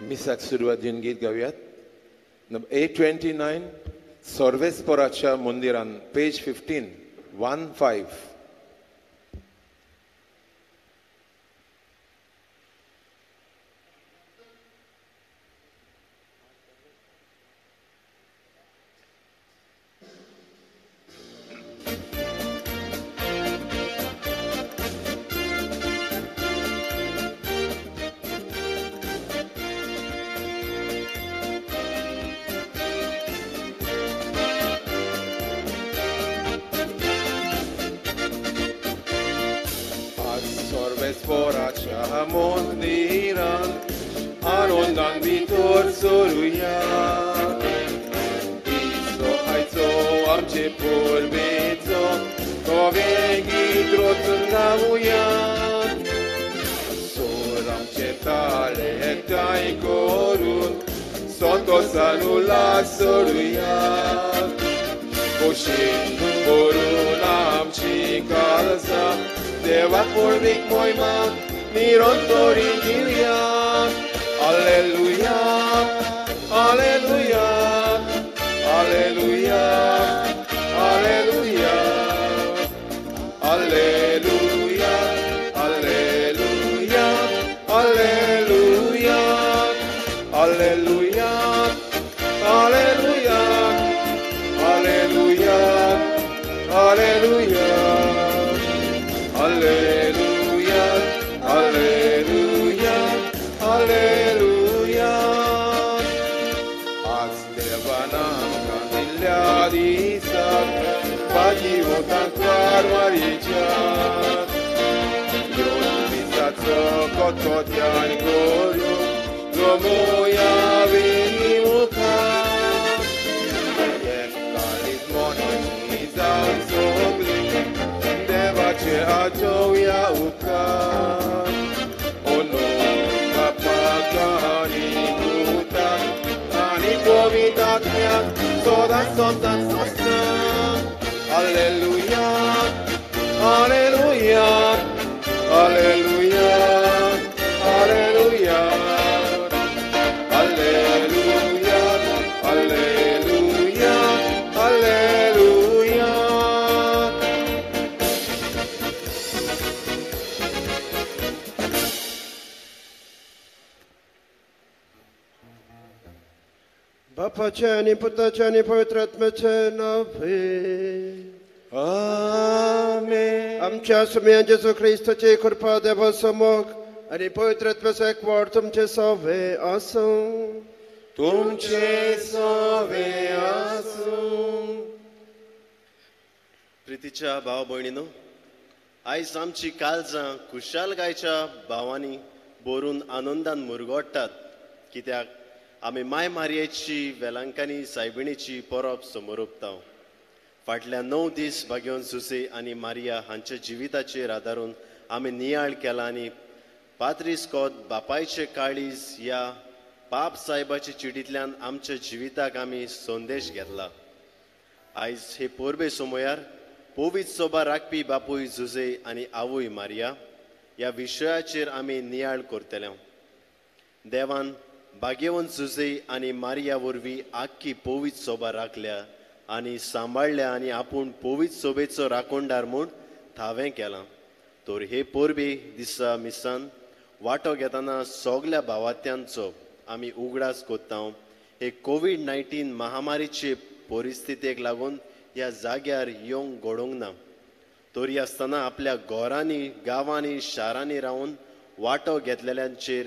मिसाक सुरवात दिवन गीत गावयात. 829 सर्वेस्पोराच्या मंदिरान, पेज 15 15. सर्वेस्पोराच्या मंदिरान आनंदान भितर सरुया. इसो आयचो आमचे परबेचो तो गीत रचून गावया. सोर आमचे ताळे एकठांय करून संतोसान उल्हास सोडुया. खोशेन भरून आमची काळजां देवा पूर्वीक मोहिमा निरंतरी दिवया. Alleluia, alleluia, alleluia, alleluia, alleluia, alleluia, alleluia, alleluia, alleluia, alleluia, alleluia, alleluia, alleluia, alleluia. आज देवान आमकां दिल्ल्या दिसाक भाजीवंतांक वारवारीच्या येवन मिसाचो खतखत्यान करून जमोया वेली मुखार. एकतालीस मनाची जावन सगळी देवाचे आजोवया उपकार. बापाक आनी पुताक आनी पवित्र आत्म्याक सदां सदां सदां. Alleluia, alleluia, alleluia, alleluia, alleluia, alleluia, alleluia. बापाचे आनी पुताचे आनी पवित्र आत्म्याचे नावे आमेन. आमच्या सुम्या जेजू क्रिस्ताची कृपा, देवाचो मोग आनी पवित्र आत्म्याचो एकवट तुमचे सवे आसूं. तुमचे सवे आसूं. प्रितीच्या भाव भयणीनो, आयज आमची काळजां खुशालकायच्या भावांनी भरून आनंदान मुरगोडटात, कित्याक आमी माय मारयेची वेलांकानी सायबिणीची परब समोरपता. फाटल्या 9 दीस भाग्योन सुसे आनी मारिया हांच्या जिविताचेर आदारून आमी नियाळ केला आनी पात्रीस कोत बापायचे काळीज ह्या पाप सायबाचे चिटींतल्यान आमच्या जिविताक आमी संदेश घेतला. आयज हे परबे समयार पवित्र सोबा राखपी बापूय जुजे आनी आवय मारिया ह्या विशयाचेर आमी नियाळ करतले. देवान भाग्यवंत जुजे आनी मारिया वरवीं आख्खी पवित्र सोबा राखल्या आनी सांबाळ्ळ्या आनी आपूण पवित्र सोबेचो राखणदार म्हूण थावें केलां. तर हे परबे दिसा मिसान वांटो घेतना सगल्या भावात्यांचो आमी उगडास कोत्ता. हे कोवीड-19 महामारीचे परिस्थितीक लागून ह्या जाग्यार येवंक घडोवंक ना, तरी आसतना आपल्या घरांनी, गांवांनी, शारांनी रावन वांटो घेतलेल्यांचेर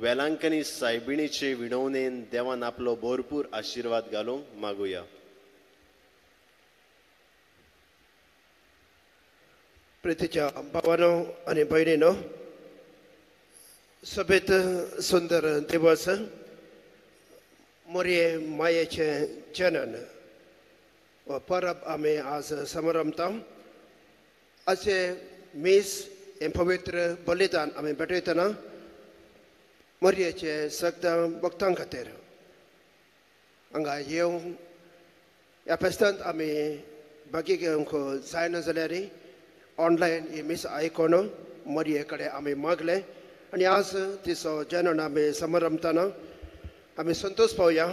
वेलांकनी सायबिणीचे विणवणेन देवान आपलो भरपूर आशिर्वाद घालूंक मागुया. प्रितीच्या भावानो आनी भयणीनो, सोबीत सुंदर दिवस, मोरये मायेचें जनन हो परब आमी आज समारंभता. अशें मीस हें पवित्र बलिदान आमी भेटयतना मोरयेचे सगळ्या भक्तां खातीर हांगा येवन ह्या फेस्तांत आमी बाकी घेवंक जायना जाल्यार ऑनलायन ही मीस आयकून मोरये कडेन आमी मागलें आनी आज तिचो जनन आमी समारंभताना आमी संतोष पावया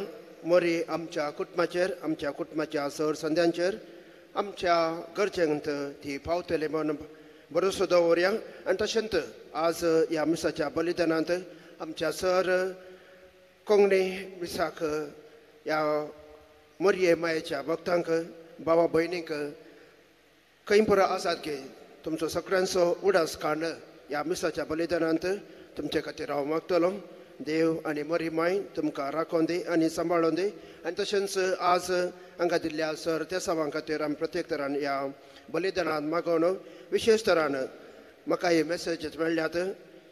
मोरी आमच्या कुटुंबाचेर, आमच्या कुटुंबाच्या सर संद्यांचेर, आमच्या गरजेंत ती पावतले म्हूण भरोसो दवरया. आनी तशेंच आज ह्या मिसाच्या बलिदानांत आमच्या सर कोंकणी मिसाक ह्या मोरये मायेच्या भक्तांक, बाबा भयणींक खंय पुरो आसात की तुमचो सगळ्यांचो उडास काडून ह्या मिसाच्या बलिदानांत तुमचे खातीर हांव मागतलो. देव आनी मोरी माय तुमकां राखोन दी आनी सांबाळून दी. आनी तशेंच आज हांगा दिल्ल्या सर तेसावां खातीर आमी प्रत्येक तरान ह्या बलिदानांत मागोवन विशेश तरान म्हाका हे मेसेजीस मेळ्ळ्यात.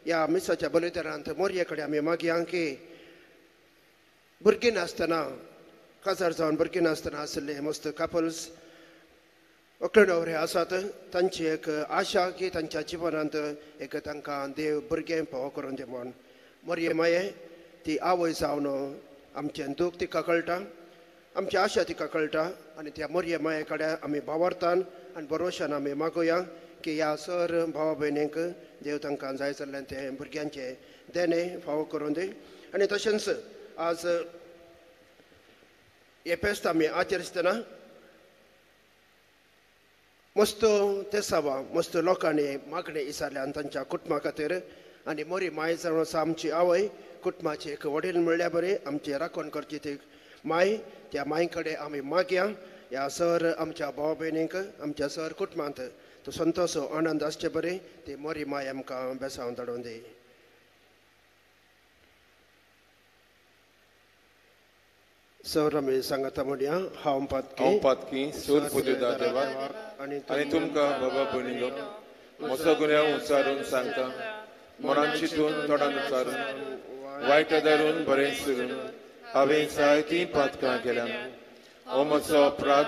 ह्या मिसाच्या बलिदानांत मोरये कडेन आमी मागया की भुरगीं नासतना, काजार जावन भुरगीं नासतना आशिल्ले मस्त कपल्स व्हंकले न्हवरे आसात, तांची एक आशा की तांच्या जिवनांत एक तांकां देव भुरगें फावो करून दी म्हूण. मोरये माये ती आवय जावन आमचें दूख तिका कळटा, आमची आशा तिका कळटा आनी त्या मोरये माये कडेन आमी भावार्थान आनी भरोशान आमी मागोया की ह्या सर भावा भयणींक देव तांकां जाय जाल्लें तें भुरग्यांचें देणें फावो करून दी. आनी तशेंच आज हे फेस्त आमी आचरिसतना मस्त तेसावा मस्त लोकांनी मागणें विचारलें आनी तांच्या कुटुंबा खातीर. आनी मोरी माय जावन आसा आमची आवय, कुटुंबाची एक वडील म्हणल्यार बरी आमची राखण करची ती माय, त्या माय कडेन आमी मागया ह्या सर आमच्या भाव भयणींक आमच्या सर कुटुंबांत तो संतोष आनंद आसचे बरी ती मोरी माय आमकां बेसावन धाडून दी. सर आमी सांगता म्हणया, हांव पातकी सूर पुजयता देवा आनी तुमकां बाबा भयणीलो म्हजो गुन्यांव उच्चारून सांगता, मनान चिंतून तोंडान उच्चारून वायट धरून बरें सुरून हांवें जायतीं पातकां केल्यां. ओ म्हजो अपराध,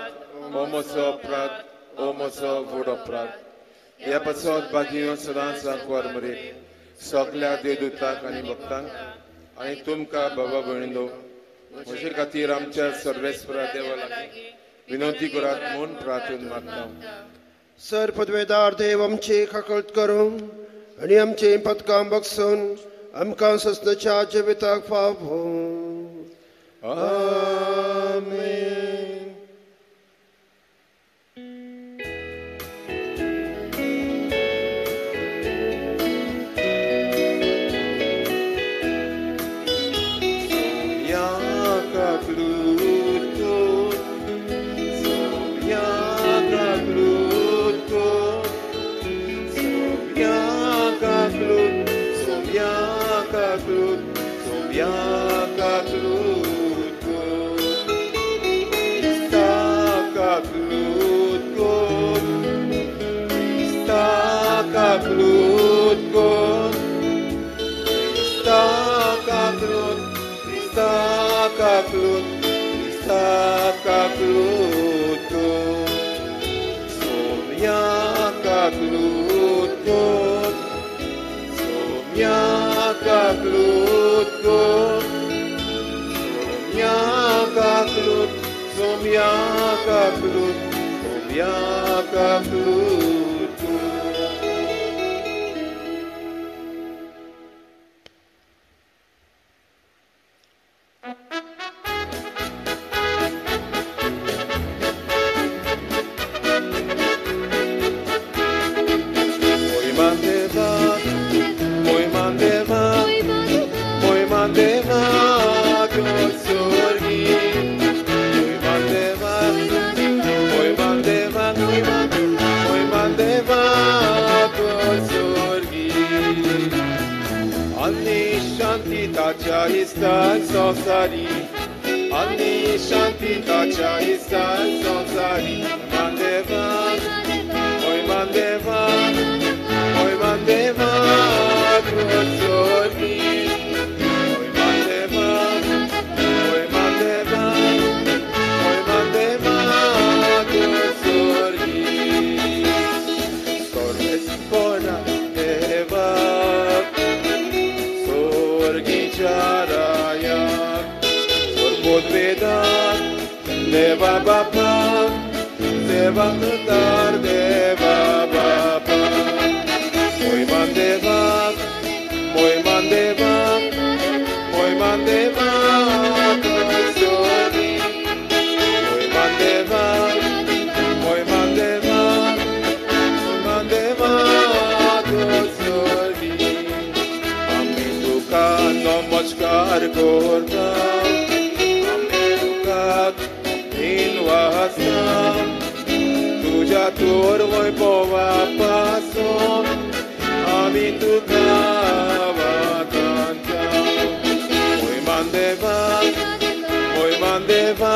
ओ म्हजो अपराध, ओ म्हजो व्हड अपराध. ह्या पासत बागीयो सदांच आंकवार मरेक सगल्या देवदूतांक आनी भक्तांक आनी तुमकां बाबा भयणीलो म्हजे खातीर आमच्या सर्वेस्परा देवा लागीं विनंती करात म्हूण प्रार्थना मागता. सर पदवेदार देव आमची काकळत करूं आनी आमची पदकां बगसून आमकां सस्नच्या जिविताक फावो. आमेन. Moi mandeva, moi mandeva, उपकार करता आमी तुका दिनवासता तुज्या तोर वय पोवा पासून आमी तुका वाकांता मोयमान देवा मोयमान देवा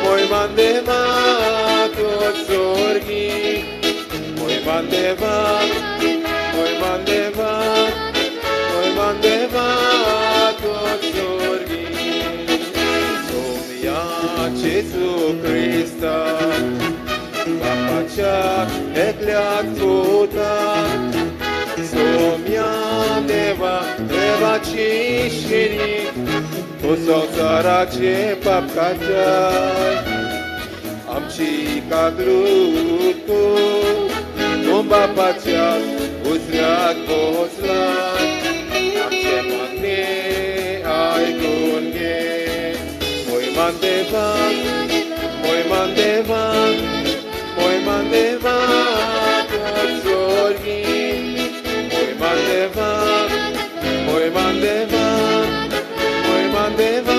मोयमान देवा तूं सोर्गी मोयमान देवा मोयमान देवा मोयमान देवा तूं सोर्गी सोमया जेजू क्रिस्ता बापाच्या एकल्या पुता सोम्या देवा देवाची शिरी तूं संवसाराचे पाप काडटाय आमची कागरूत तूं बापाच्या उजव्याक बसला आमचे मागणे आयकून घे मोयमान देवा मोयमान देवा मोयमान देवा तूं सोर्गी मोयमान देवा मोयमान देवा मोयमान देवा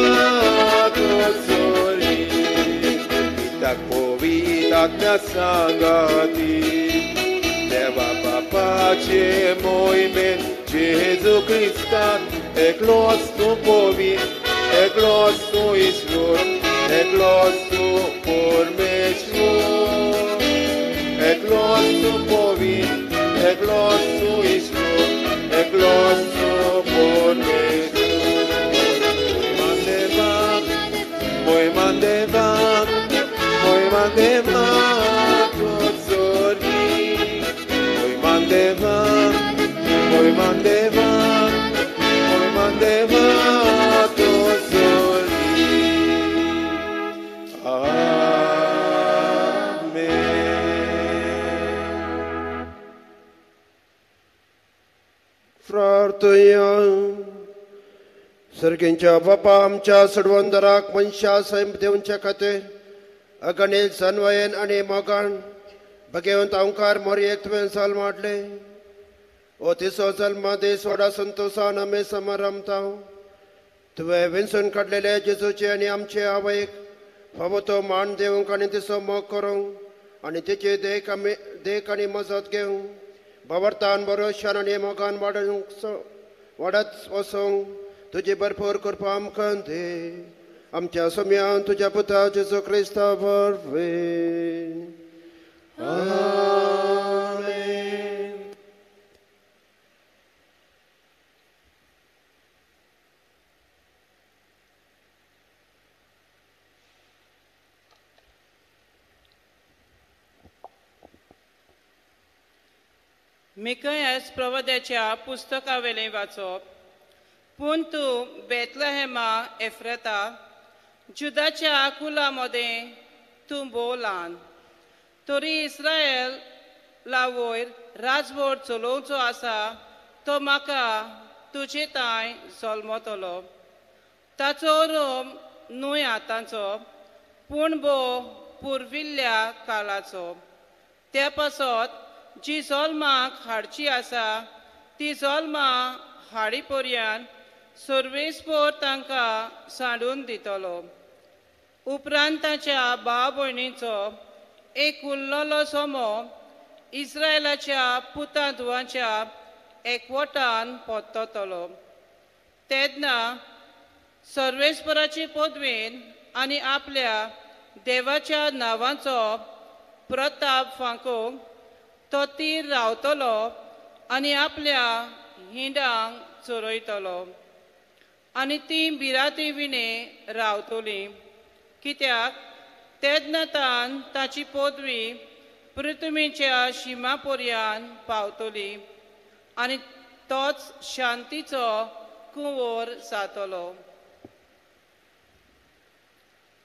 तूं सोर्गी पिताक पवित्र आत्म्या सांगाती देवा बापाचे मोहिमेन जेजू क्रिस्तान एकलोच तूं पवित्र एकलोच तूं ईश्वर एकलोच तूं परमेश्वर एकलोच तूं पवित्र एकलोच तूं ईश्वर एकलोच तूं परमेश्वर मोयमान देवा मोयमान देवा तूं सोर्गी मोयमान देवा मोयमान देवा मोयमान देवा तूं सोर्गी आमेन. प्रार्थया. सर्गींच्या बापा आमच्या सडवंदराक मनशा सैम दिवच्या खातीर अगणीत सनवयन आनी मोगान भगवंत ओंकार मोरयेक तुवें साल माडले ओ तिसो जल्मा दीस व्हडा संतोशान आमी समारंभता. तुवें विंचून काडलेले जेजूचे आनी आमचे आवयक फावो तो मान दिवंक आनी तिचो मोग करूंक आनी तिची देख आमी देख आनी मजत घेवंक भावार्थान बरोशान आनी मोगान वाडूंक वाडत वचूंक तुजी भरपूर कृपा आमकां दी. आमच्या सोम्यान तुज्या पुता जेजू क्रिस्ता वरवीं. आमेन. मिकयास प्रवद्याच्या पुस्तकावेलें वाचप. पूण तूं बेतलहेमा एफ्रेता जुदाच्या कुला मदें तूं भोव ल्हान तरी इस्रायल लावयर राजवट चलोवचो आसा तो म्हाका तुजे तांय जल्मतलो. ताचो रोम न्हय आतांचो पूण भोव पुर्विल्ल्या काळाचो. ते पासत जी जल्माक हाडची आसा ती जल्मां हाडी पर्यंत सर्वेस्पोर तांकां सांडून दितलो. उपरांत ताच्या भाव भयणीचो एक उरलेलो सोमो इस्रायलाच्या पुता धुवांच्या एकवटान परततलो. तेन्ना सर्वेस्पराची पदवेन आनी आपल्या देवाच्या नांवाचो प्रताप फांकोवंक तो तीर रावतलो आनी आपल्या हिंडांक चरयतलो आनी ती भिरांती विणे रावतली. कित्याक तेन्ना तान ताची पदवी पृथ्वीच्या शिमा पर्यंत पावतली आनी तोच शांतीचो कुंवर जातलो.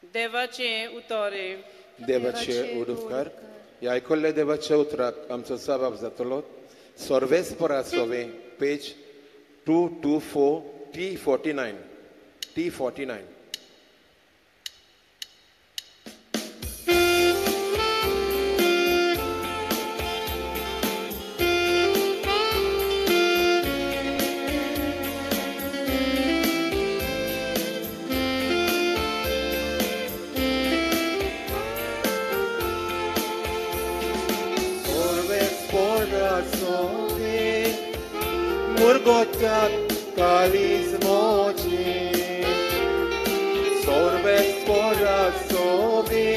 देवाचें उतर. देवाचे उडुपकार. ह्या आयकल्ल्या देवाच्या उतराक आमचो जबाब जातलो. सर्वेस्परा सोवे पेज 224 T49 T49. मुरगोत्यात काळीज मोजें सोरवेस पोरा सोबी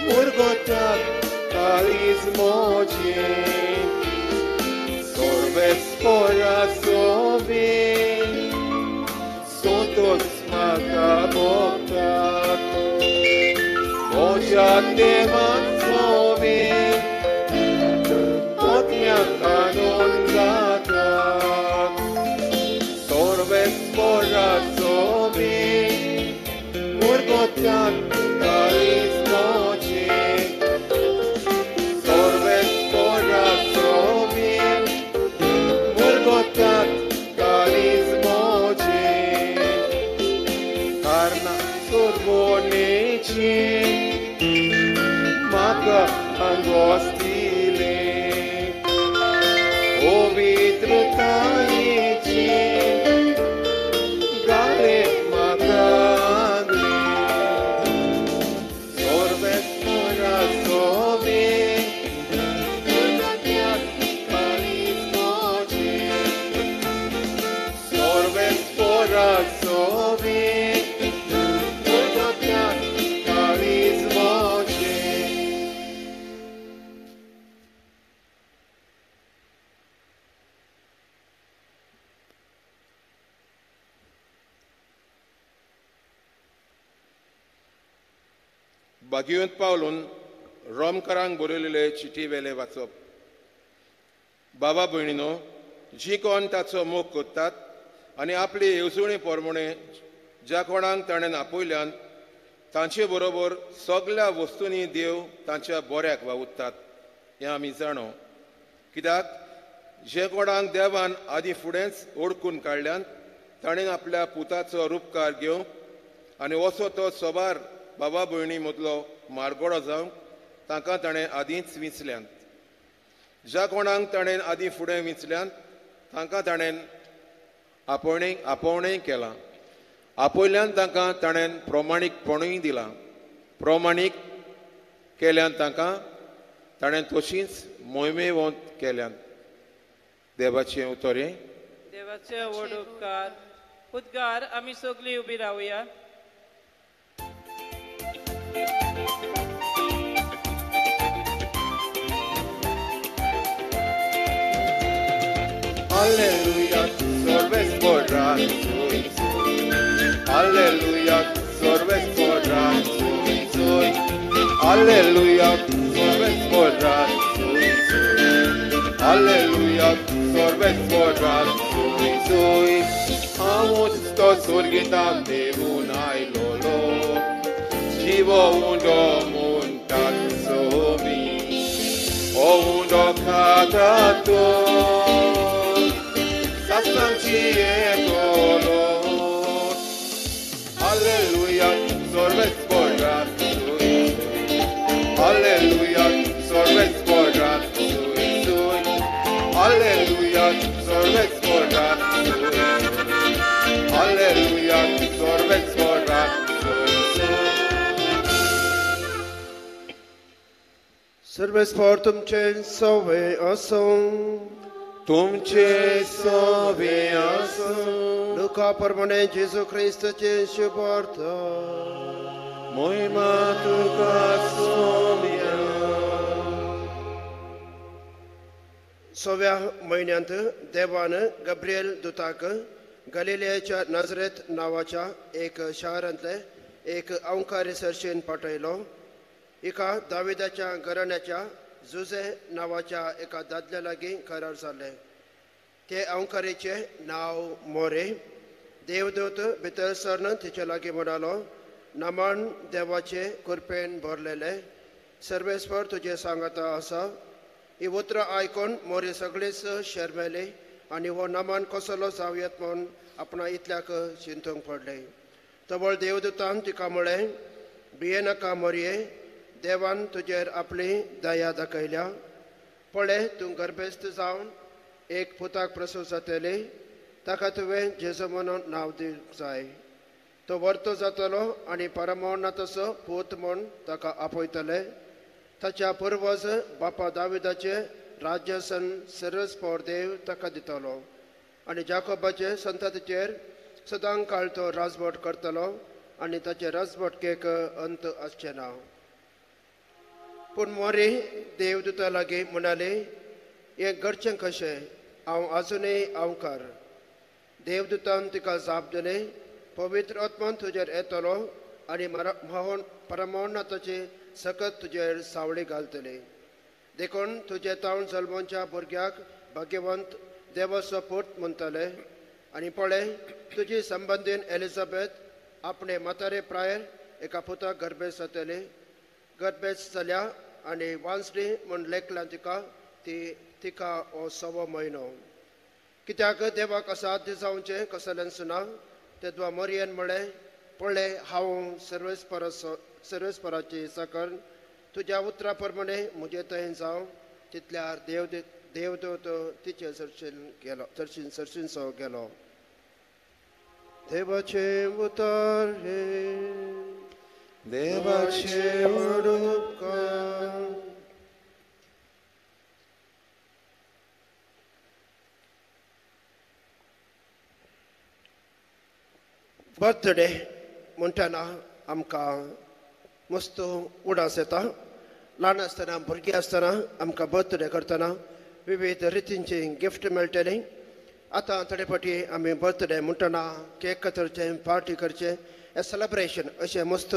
मुरगोत्यात काळीज मोजें सोरवेस पोरा सोबी सोतोस म्हाका भोगतात मोज्या देवान सोबी पोतम्याक आनंद जाता सोरवेस पोरा सोबी मुरगोत्यात काळीज मोजें सोरवेस पोरा सोबी मुरगोत्यात काळीज मोजें कारणां सोदवणेचीं म्हाका अंगोस्तिलें पवित्रतायेची गाळे म्हाका आंगलें सोरवेस पोरा सोबी मुरगोत्यात काळीज मोजें सोरवेस पोरा सोबी मुरगोत्यात काळीज मोजें. बागियोंत पावलून रोमकरांक बरयलेले चिटी वेले वाचप. बाबा भयणीनो, जी कोण ताचो मोग करतात आनी आपली येवजणे प्रमाणे ज्या कोणाक ताणें आपयल्यान तांचे बरोबर सगल्या वस्तूंनी देव तांच्या बऱ्याक वावुरतात हें आमी जाणो. कित्याक जे कोणाक देवान आदीं फुडेंच ओडकून काडल्यान ताणें आपल्या पुताचो रुपकार घेवंक आनी वचो तो सोबार बाबा भयणी मदलो मारगोडो जावंक तांकां ताणें आदींच विंचल्यान. ज्या कोणाक ताणें आदीं फुडें विंचल्यान तांकां ताणें आपोवणें केलां. आपयल्यान तांकां ताणें प्रमाणीकपणूय दिलां. प्रमाणीक केल्यान तांकां ताणें तशींच मोहिमेवंत केल्यान. देवाचें उतर हें. देवाचे व्हड उपकार. उद्गार आमी सगळीं उबी रावया. Alleluia, sorbes porra, sui, sui. Alleluia, sorbes porra, sui, sui. Alleluia, sorbes porra, sui, sui. Alleluia, sorbes porra, sui, sui. Amusto surgitam devun ailolo, jivo undo muntat somi, o undo katato. Alleluia, sorbes porra, sui, sui. Alleluia, sorbes porra, sui, sui. Alleluia, sorbes porra, sui, sui. Alleluia, sorbes porra, sui, sui. Sorbes por तुमचे सवे आसूं. तुमचे सवे आसूं. लुका प्रमाणे जेजू क्रिस्ताचे शुभार्थ. मोहिमा तुका सोम्या. सव्या म्हयन्यांत देवान गब्रियल दुताक गलिलियाच्या नाजरेत नांवाच्या एक शारांतले एक अंकारी सरशेन पाठयलो. एका दाविदाच्या घराण्याच्या जुजे नांवाच्या एका दादल्या लागीं करार जाले. ते अंकारीचें नांव मोरे. देवदूत भितर सरन तिचे लागीं म्हणालो, नामान देवाचे कृपेन भरलेले सर्वेस्पर तुजे सांगाता आसा. ही उतरां आयकून मोरे सगळीच शर्मेली आनी हो नामान कसलो जावयत म्हूण आपणा इतल्याक चिंतूंक पडलें. तवळ देवदूतान तिका म्हळें, भियेनाका मोरये, देवान तुजेर आपली दया दाखयल्या. पळय, तूं गर्भेस्त जावन एक पुताक प्रसूत जातली, ताका तुवें जेजू म्हणून नांव दिवंक जाय. तो वर्तो जातलो आनी परमोन्नताचो पूत म्हूण ताका आपयतले. ताच्या पुर्वज बापा दाविदाचे राज्यासन सर्वस्पोर देव ताका दितलो आनी जाकोबाचे संततीचेर सदां काळ तो राजवट करतलो आनी ताचे राजवटकेक अंत आसचें ना. पूण मोरी देवदूता लागीं म्हणाले, हें घडचें कशें? हांव आजुनूय आवकार. देवदूतान तिका जाप दिली, पवित्र आत्मान तुजेर येतलो आनी परमोन्नताची सकत तुजेर सावळी घालतली. देखून तुजे तावन जल्मोच्या भुरग्याक भाग्यवंत देवाचो पूत म्हणटले. आनी पळय, तुजी संबंदीन एलिझाबेथ आपणे म्हातारे प्रायेर एका पुताक गर्भेस्त जातली. गर्भेस्त जाल्या आनी वांचली म्हूण लेखला तिका ती तिका हो 6वो म्हयनो. कित्याक देवाक असाध्य जावचें कसलेंच ना. तेदवा मोरयेन म्हळें, पळय, हांव सर्वेस्पराची चाकर, तुज्या उतरा प्रमाणे म्हजे थंय जावं. तितल्यार देवदूत तिचे सरशीन गेलो, सरशीनसो गेलो. देवाचें उतर हें. देवाचे व्हड उपकार. बर्थडे म्हणटना आमकां मस्त उडास येता. ल्हान आसतना, भुरगीं आसतना आमकां बर्थडे करतना विविध रितींची गिफ्ट मेळटली. आतां थोडे फावटी आमी बर्थडे म्हणटना केक कातरचें, पार्टी करचें, हें सेलेब्रेशन अशें मस्त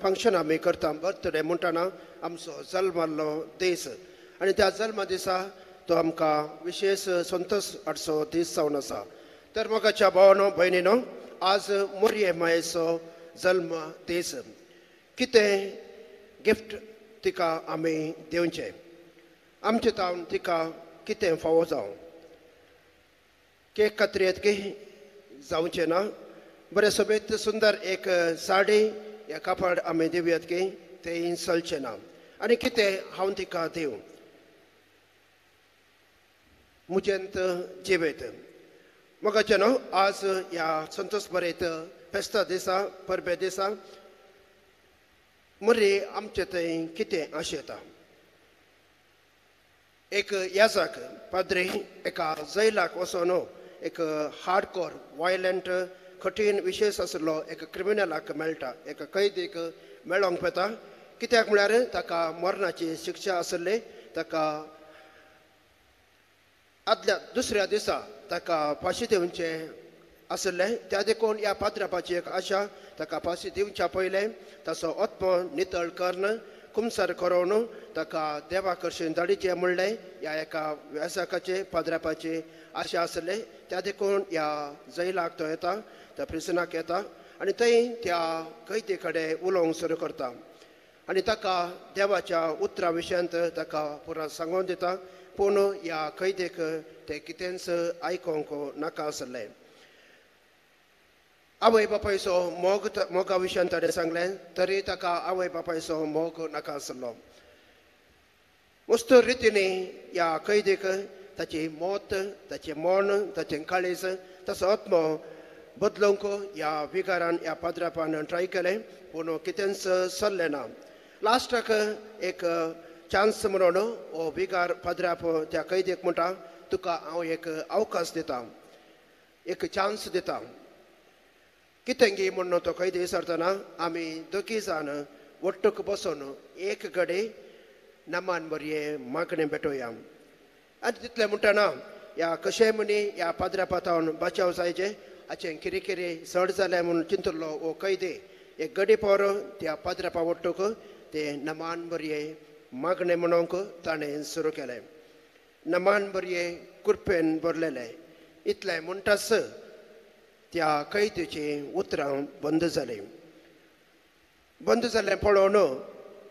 फंक्शन आमी करता. बर्थडे म्हणटना आमचो जल्माल्लो दीस आनी त्या जल्मा दिसा तो आमकां विशेश संतोश हाडचो दीस जावन आसा. तर मोगाच्या भावानो भयणीनो, आज मोरये मायेचो जल्म दीस. कितें गिफ्ट तिका आमी दिवचें? आमचे तावन तिका कितें फावो जावं? केक कातरयेत की जावचें ना. बरें सोबीत सुंदर एक साडी या कापड आमी दिवयात की तें चलचें ना. आनी कितें हांव तिका दिवं? म्हजेंत जिवेत. मोगाचें न्हू, आज ह्या संतोष बरेत फेस्ता दिसा, परबे दिसा मोरी आमचे थंय कितें आशेता? एक याजक पाद्री एका जैलाक वचोन एक हार्डकोर वायलंट कठीण विशेश आशिल्लो एक क्रिमिनलाक मेळटा, एका कैदीक मेळोंक वता. कित्याक म्हळ्यार ताका मरणाची शिक्षा आशिल्ली. ताका आदल्या दुसऱ्या दिसा ताका फांशी दिवचें आशिल्लें. त्या देखून ह्या पाद्रापाची एक आशा, ताका फांशी दिवच्या पयलें ताचो आत्मो नितळ करून कुमसार करोवन ताका देवा कडसून धाडीचें म्हणलें ह्या एका व्यासकाचे पाद्रापाची आशा आशिल्ली. त्या देखून ह्या जैलाक तो येता, त्या प्रिसनाक येता आनी थंय त्या कैदी कडेन उलोवंक सुरू करता आनी ताका देवाच्या उतरा विशयांत ताका पुरा सांगून दिता. पूण ह्या कैदेक तें कितेंच आयकोंक नाका आसलें. आवय बापायचो मोग मोगा विशयान ताणें सांगलें तरी ताका आवय बापायचो मोग नाका आसलो. मस्त रितीनी ह्या कैदीक ताची मत, ताचें मन, ताचें काळीज, ताचो आत्मो बदलूंक ह्या विगारान, ह्या पाद्रापान ट्राय केलें, पूण कितेंच चल्लें ना. लास्टाक एक चान्स म्हणून हो विगार पाद्राप त्या कैदीक म्हणटा, तुका हांव एक अवकाश दिता, एक चान्स दिता. कितें गी म्हणून तो कैदी विचारतना आमी दोगी जाण वट्टूक बसून एक गडे नमान बरये मागणें भेटोवया. आनी तितलें म्हणटना ह्या कशें म्हणी ह्या पाद्रापातावन बचाव जायचे हाचें कितें कितें चड जालें म्हूण चिंतलो हो कैदी एक गडी पोर त्या पाद्रापा वट्टूक ते नमान बरये मागणें म्हणूंक ताणें सुरू केलें. नमान बरये कुरपेन भरलेलें. इतलें म्हणटाच त्या कैदीचीं उतरां बंद जालीं. बंद जालें पळोवन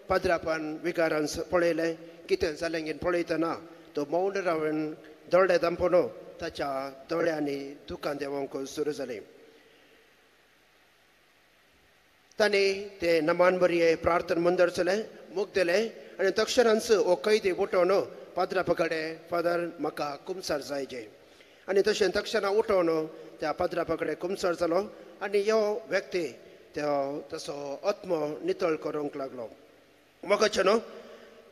पाद्रापान विगारान पळयलें कितें जालें घेवन पळयतना तो मौन रावन दोळे धांपून ताच्या दोळ्यांनी दुकां देंवोवंक सुरू जालीं. तांणी ते नमान बरये प्रार्थना मुंदरचलें, मुगदलें आनी तक्षणांच हो कैदी उठोवन पाद्रापा कडेन, फादर म्हाका कुमसार जायचे. आनी तशें तक्षणा उठोवन त्या पाद्रापा कडेन कुमसार जालो आनी ह्यो व्यक्ती त्यो तसो आत्मो नितळ करूंक लागलो. मोगाचें न्हू,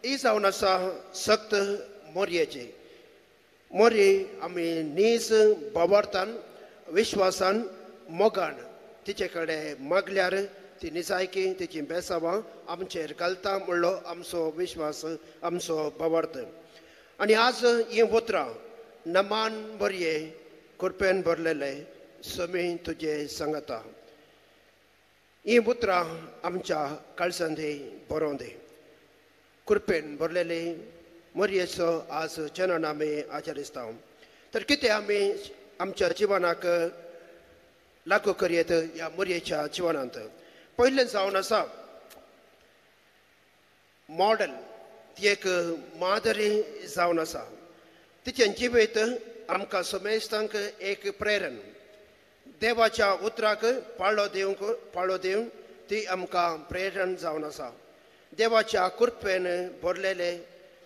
ही जावन आसा सक्त मोरयेची. मोरये आमी नीज बाबार्थान विश्वासान मोगान तिचे कडेन मागल्यार ती निजायकी तिची बेसावां आमचेर घालता म्हणलो आमचो विश्वास, आमचो बाबार्थ. आनी आज हीं उतरां नमान बरये कुरपेन भरलेले समी तुजे सांगता, हीं उतरां आमच्या काळजांनी बरोवं दी. कुरपेन भरलेले मोरयेचो आज जनन आमी आचरिस्ता. तर कितें आमी आमच्या जिवनाक लागू करयेत ह्या मोरयेच्या जिवनांत? पयलें जावन आसा मॉडल, ती एक मादरी जावन आसा. तिचें जिवीत आमकां समेस्तांक एक प्रेरण, देवाच्या उतराक पाळो दिवंक ती आमकां प्रेरण जावन आसा. देवाच्या कृपेन भरलेले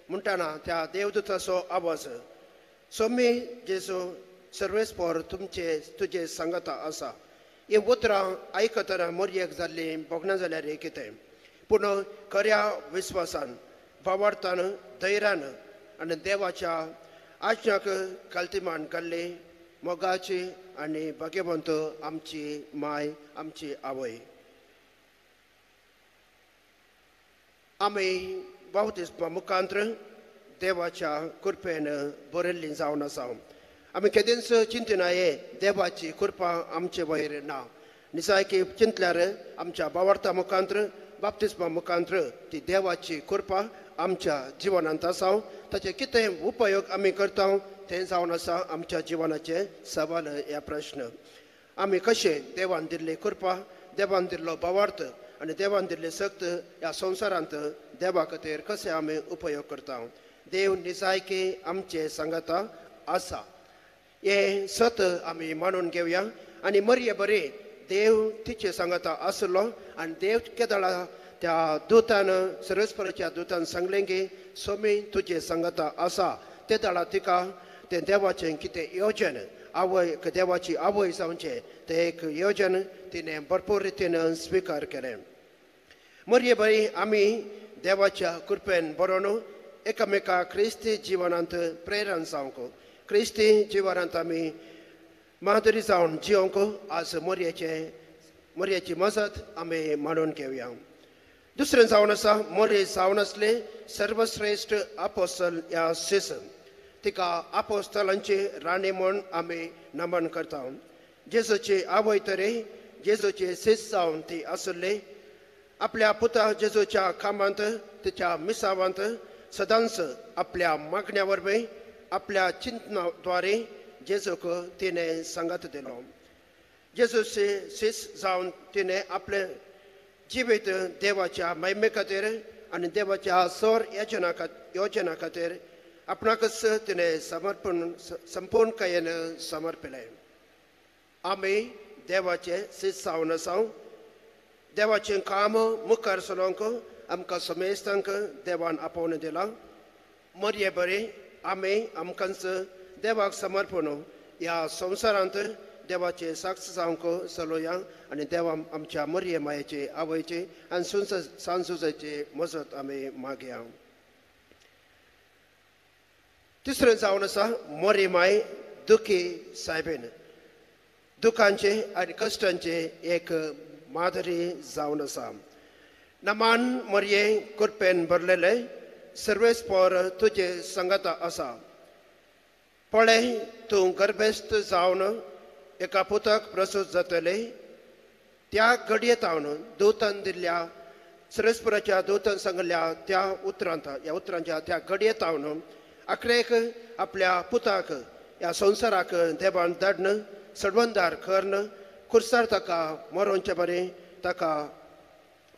म्हणटना त्या देवदूताचो आवाज, सोमी जेजू सर्वेस्पर तुमचे तुजे सांगता आसा. हीं उतरां आयकतना मोरयेक जाल्लीं भोगना जाल्यार कितें, पूण खऱ्या विस्वासान, भावार्थान, धैर्यान आनी देवाच्या आज्ञाक कालतीमान काडली मोगाची आनी भाग्यवंत आमची माय, आमची आवय. आमी बाप्तिस्मा मुखांत्र देवाच्या कृपेन बरयल्लीं जावन आसा. आमी केदींच चिंतना हे देवाची कृपा आमचे वयर ना. निजायकी चिंतल्यार आमच्या भावार्था मुखांत्र, बाप्तिस्मा मुखांत्र ती देवाची कृपा आमच्या जिवनांत आसा. ताचे कितें उपयोग आमी करता तें जावन आसा आमच्या जिवनाचें सवाल ह्या प्रश्न. आमी कशें देवान दिल्ली कृपा, देवान दिल्लो भावार्थ आनी देवान दिल्ली शक्त ह्या संवसारांत देवा खातीर कशें आमी उपयोग करता? देव निजायकी आमचे सांगता आसा हें सत आमी मानून घेवया. आनी मरये बरें देव तिचे सांगता आसलो आनी देव केदळा त्या दुतान, सर्वेस्पराच्या दुतान सांगलें की सोमी तुजे सांगता आसा, ते दळा तिका तें देवाचें कितें योजन, आवय देवाची आवय जावचें तें एक योजन तिणें भरपूर रितीन स्विकार केलें. मरये बरी आमी देवाच्या कृपेन बरोवन एकामेका क्रिस्ती जिवनांत प्रेरण जावंक, क्रिस्ती जिवनांत आमी माधुरी जावन जिवंक आज मोरयेची मजत आमी मानून घेवया. दुसरें जावन आसा मोरये जावन आसले सर्वश्रेश्ठ आपोस्तल ह्या सीस, तिका आपोस्तलांची राणी म्हूण आमी नमन करता. जेजूची आवय तरी जेजूची सीस जावन ती आसली. आपल्या पुता जेजूच्या कामांत, तिच्या मिसावांत सदांच आपल्या मागण्या वरवीं, आपल्या चिंतनाद्वारे जेजूक तिणें सांगात दिलो. जेजूची सीस जावन तिणें आपलें जिवीत देवाच्या महिमे खातीर आनी देवाच्या सर योजना खातीर आपणाकच तिणें समर्पण संपूर्णकायेन समर्पिलें. आमी देवाचे सीस जावन आसा. देवाचें काम मुखार चलोवंक आमकां समेस्तांक देवान आपोवन दिलां. मरये बरें आमी आमकांच देवाक समर्पण ह्या संवसारांत देवाचे साक्ष जावंक चलोया आनी देवा आमच्या मरये मायेची आवयची आनी सांजुजाची मजत आमी मागया. तिसरें जावन आसा मोरी माय दुखी सायबीन, दुखांचे आनी कश्टांचे एक माधुरी जावन आसा. नमान मोरये कुरपेन भरलेले सर्वेस्पर तुजे सांगता आसा. पळय तूं गर्भेस्त जावन एका पुताक प्रसूत जातले. त्या घडयेतावन दूतान दिल्ल्या सर्वेस्पराच्या दूतान सांगल्या त्या उतरांत, ह्या उतरांच्या त्या घडयेतावन आखरेक आपल्या पुताक ह्या संवसाराक देवान धाडन सडवंदार कर्ण खुर्सार ताका मरोवचे बरें ताका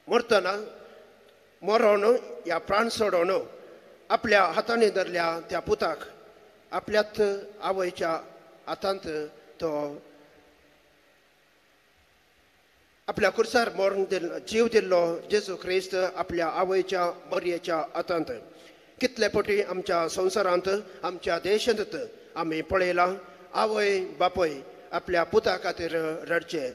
मरतना मरोवन ह्या प्राण सोडोवन आपल्या हातांनी धरल्या त्या पुताक आपल्याच आवयच्या हातांत तो आपल्या खुर्सार मरून दिल्लो जीव दिल्लो जेजू क्रिस्त आपल्या आवयच्या मरयेच्या हातांत. कितले पटी आमच्या संवसारांत आमच्या देशांत आमी पळयलां आवय बापूय आपल्या पुता खातीर रडचे.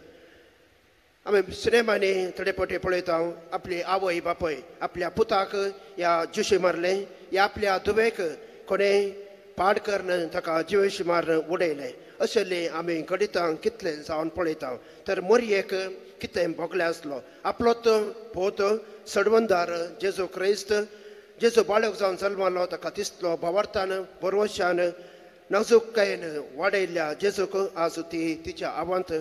आमी सिनेमांनी थोडे पटी पळयता आपली आवय बापूय आपल्या पुताक ह्या जुशी मारले ह्या आपल्या धुवेक कोणें पाड करून ताका जिवेशी मारून उडयलें. अशें आमी घडितां कितलें जावन पळयता. तर मोरयेक कितें भोगलें आसलो आपलोच पोत सडवंदार जेजू क्रिस्त जेजू बाळक जावन जल्मालो ताका दिसलो भावार्थान बरवशान नाजूककायेन वाडयल्ल्या जेजूक आज ती तिच्या आवांत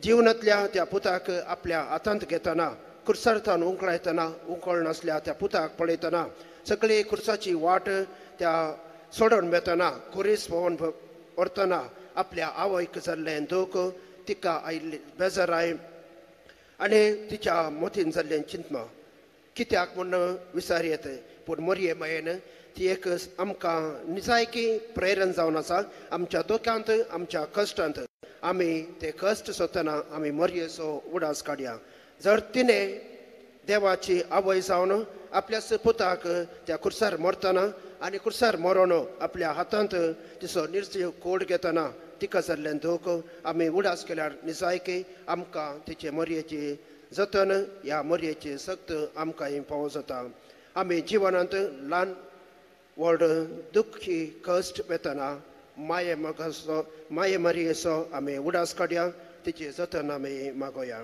जिवनांतल्या त्या पुताक आपल्या हातांत घेतना कुर्सार्थान उंकळायतना उंकळ नासल्या त्या पुताक पळयतना सगळी कुर्साची वाट त्या सोडून वेतना कुरीस भोंवन व्हरतना आपल्या आवयक जाल्लें दूख तिका आयिल्ली बेजाराय आनी तिच्या मोतीन जाल्लें चिंतना कित्याक म्हूण विचार येता. पूण मोरये मायेन ती एक आमकां निजायकी प्रेरण जावन आसा. आमच्या दुख्यांत आमच्या कश्टांत आमी ते कश्ट सोदतना आमी मोरयेचो उडास काडया. जर तिणें देवाची आवय जावन आपल्या पुताक त्या कुर्सार मरतना आनी कुर्सार मरोन आपल्या हातांत तिचो निर्जीव कोड घेतना तिका जाल्लें दूख आमी उडास केल्यार निजायकी आमकां तिचे मोरयेची जतन ह्या मोरयेची शक्त आमकां फावो जाता. आमी जिवनांत ल्हान व्हड दुख्खी कश्ट वेतना माये मोगाचो माये मारयेचो आमी उडास काडया, तिचे जतन आमी मागोया.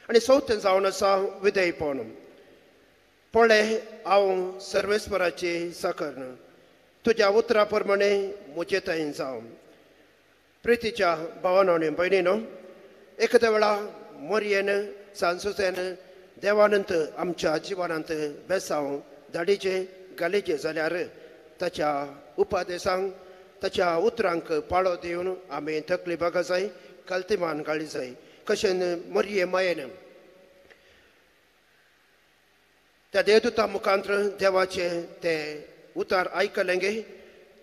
आनी चवथें जावन आसा विधेयपण. पळय हांव सर्वेस्पराची साकर तुज्या उतरा प्रमाणे म्हजे थंय जावं. प्रितीच्या भावानो आनी भयणीनो, एखाद्या वेळा मोरयेन सांसुसेन देवानंत आमच्या जिवनांत बेसांव धाडीचें घालीचें जाल्यार ताच्या उपादेसांक ताच्या उतरांक पाळो दिवन आमी तकली बागा जाय, कल्तिमान घाली जाय. कशें मोरये मायेन त्या देवदूता मुखांत्र देवाचें तें उतार आयकलें गे,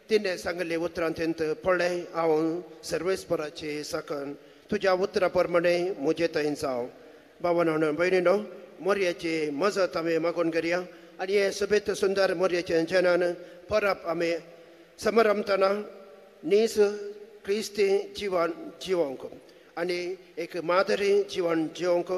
तिणें सांगलें उतरां तेंत पळय हांव सर्वेस्पराची साकन तुज्या उतरा प्रमाणे म्हजे थंय जावं. भावानो भयणीनो, मोरयेची मजत आमी मागून करया आनी हे सोबीत सुंदर मोरयेचें जनान परब आमी समारंभतना नीज क्रिस्ती जिवन जिवंक आनी एक मादरी जिवन जिवंक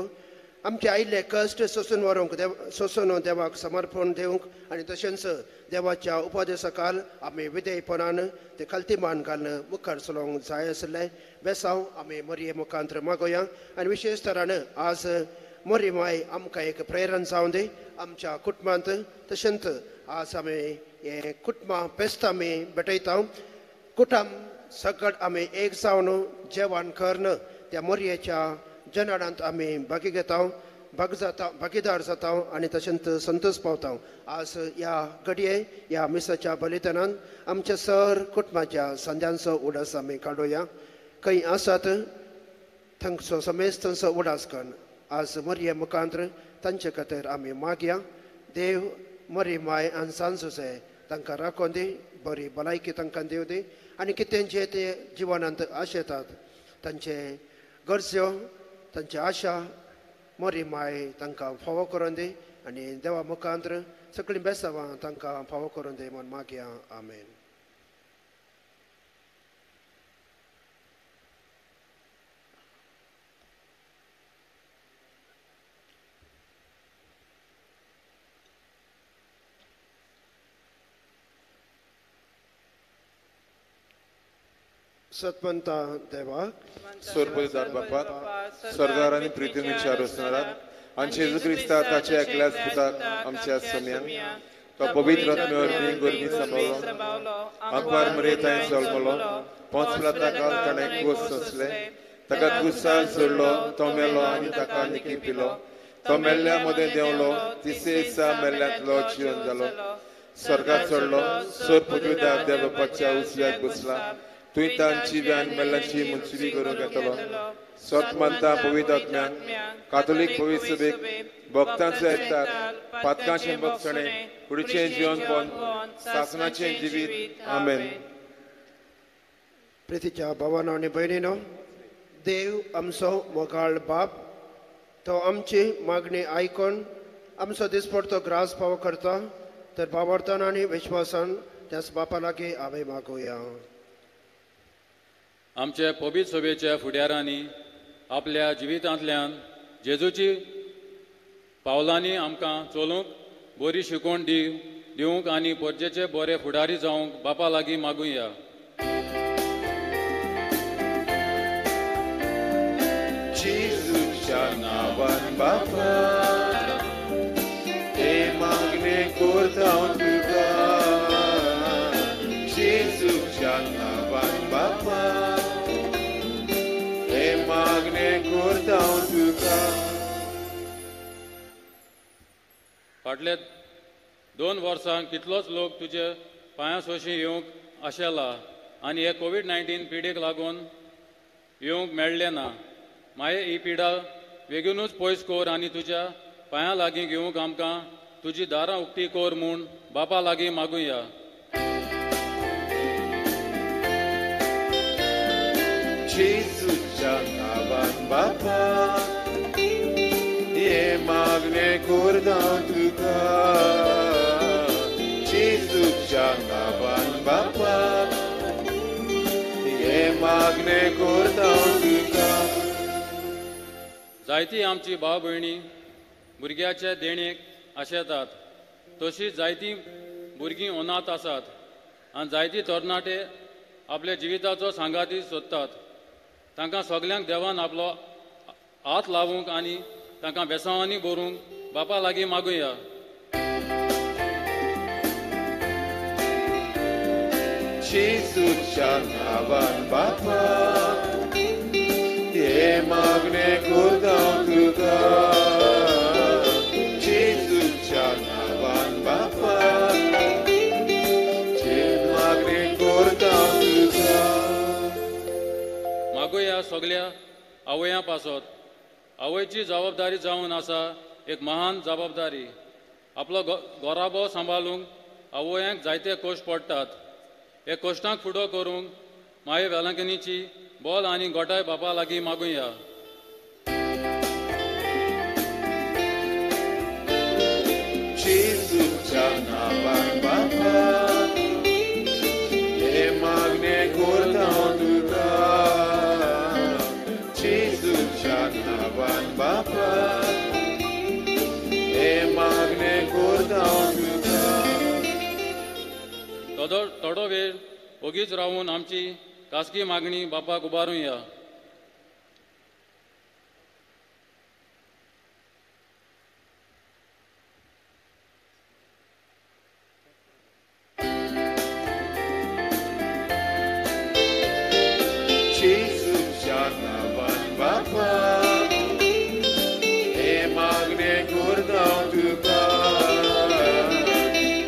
आमचे आयिल्ले कश्ट सोसून व्हरूंक देव सोसून देवाक समर्पण दिवंक आनी तशेंच देवाच्या उपदेसा काल आमी विधेयपणान ते कल्तिमान घालून मुखार चलोवंक जाय आसलें. बेसांव आमी मोरये मुखांत्र मागोया आनी विशेश तरान आज मोरी माय आमकां एक प्रेरण जावन दी आमच्या कुटुंबांत. तशेंच आज आमी हें कुटुंबां फेस्त आमी भेटयता. कुटुंब सगळें आमी एक जावन जेवण करून त्या मोरयेच्या जनाडांत आमी भागी घेता, भाग जाता, भागीदार जाता आनी तशेंच संतोष पावता. आज ह्या घडये ह्या मिसाच्या बलिदानान आमच्या सर कुटुंबाच्या संद्यांचो उडास आमी काडुया. खंय आसात थंगचो समेस्त थंयचो उडास करून आज मोरये मुखांत्र तांचे खातीर आमी मागया. देव मोरी माय आनी सांजोसे तांकां राखोन दी, बरी भलायकी तांकां दिवं दी आनी कितें जे ते जिवनांत आशेतात तांचे गरज्यो तांची आशा मोरी माय तांकां फावो करून दी आनी देवा मुखांत्र सगळीं बेसांवां तांकां फावो करून दी म्हूण मागया. आमेन. सतवंता देवा सोरपदार बापात स्वर्गार आनी प्रितीन वसणारात आनी जेजू क्रिस्ता ताच्या एकल्याच पुताक आमच्या सम्यान तो पवित्र आत्म्या वरवीं गर्भी सांबाळ्ळो, आंकवार मरेताय जल्मलो, पोंचला ताका ताणें कोस सोंसले, ताका क्रुसार सोडलो, तो मेलो आनी ताका निकी पिलो, तो मेल्ल्या मदें देंवलो, तिसरे दिसा मेल्ल्यांतलो जिवन जालो, स्वर्गार चडलो, सोर पवित्र देव बापाच्या उजव्याक बसला, तुवें तांची व्यान मेल्ल्यांची मुंचुरी करूंक येतलो. सत मानता पवित्र आत्म्याक कातोलीक पवित्र सभेक भक्तांचो एकतार पातकांचें भक्षणें कुडीचें जिवनपण सासणाचें जिवीत. आमेन. प्रितीच्या भावानो आनी भयणीनो, देव आमचो मोगाळ बाप तो आमची मागणी आयकून आमचो दिसपडतो ग्रास पावो करता. तर भावार्थान आनी विश्वासान त्याच बापा लागीं आमी मागोया. आमचे पवित्र सभेच्या फुडारांनी आपल्या जिवितांतल्यान जेजूची पावलांनी आमकां चलूंक बरी शिकवण दी दिवंक आनी पोरजेचे बरे फुडारी जावंक बापा लागीं मागुया. जेजूच्या नांवान बापा हे मागणे करता हांव तुका, जेजूच्या नांवान बापा हे मागणे करता हांव तुका. फाटले 2 वर्सां कितलोच लोक तुजे पांयां सोशी येवंक आशेला आनी हे कोवीड-19 पिडेक लागून येवंक मेळ्ळें ना. माये ही पिडा बेगीनूच पयस कर आनी तुज्या पांयां लागीं घेवंक आमकां तुजी दारां उक्ती कर म्हूण बापा लागीं मागुया. जेजूच्या नांवान बापा हे मागणे करता तुका, जेजूच्या नांवान बापा हे मागणे करता तुका. जायती आमची भाव भयणी भुरग्याच्या देणेक आशेतात, तशी जायतीं भुरगीं अनाथ आसात आनी जायती तरणाटे आपल्या जिविताचो सांगाती सोदतात. तांकां सगल्यांक देवान आपलो हात लावूंक आनी तांकां बेसांवांनी भरूंक बापा लागीं मागुया. जेजूच्या नांवान बापा हे मागणे करता तुका, जेजूच्या नांवान बापा हे मागणे करता तुका. मागुया सगल्या आवयां पासत. आवयची जबाबदारी जावन आसा एक महान जबाबदारी. आपलो घराबो सांबाळूंक आवयांक जायते कश्ट पडटात. हे कश्टांक फुडो करूंक माये वेलांकनीची बोल आनी गोठाय बापा लागीं मागुया. जेजूच्या नांवान बापा हे मागणे करता तुका, जेजूच्या नांवान बापा हे मागणे करता तुका. थोडो वेळ ओगीच रावून आमची खासगी मागणी बापाक उबारुया. जेजूच्या नांवान बापा हे मागणे करता तुका,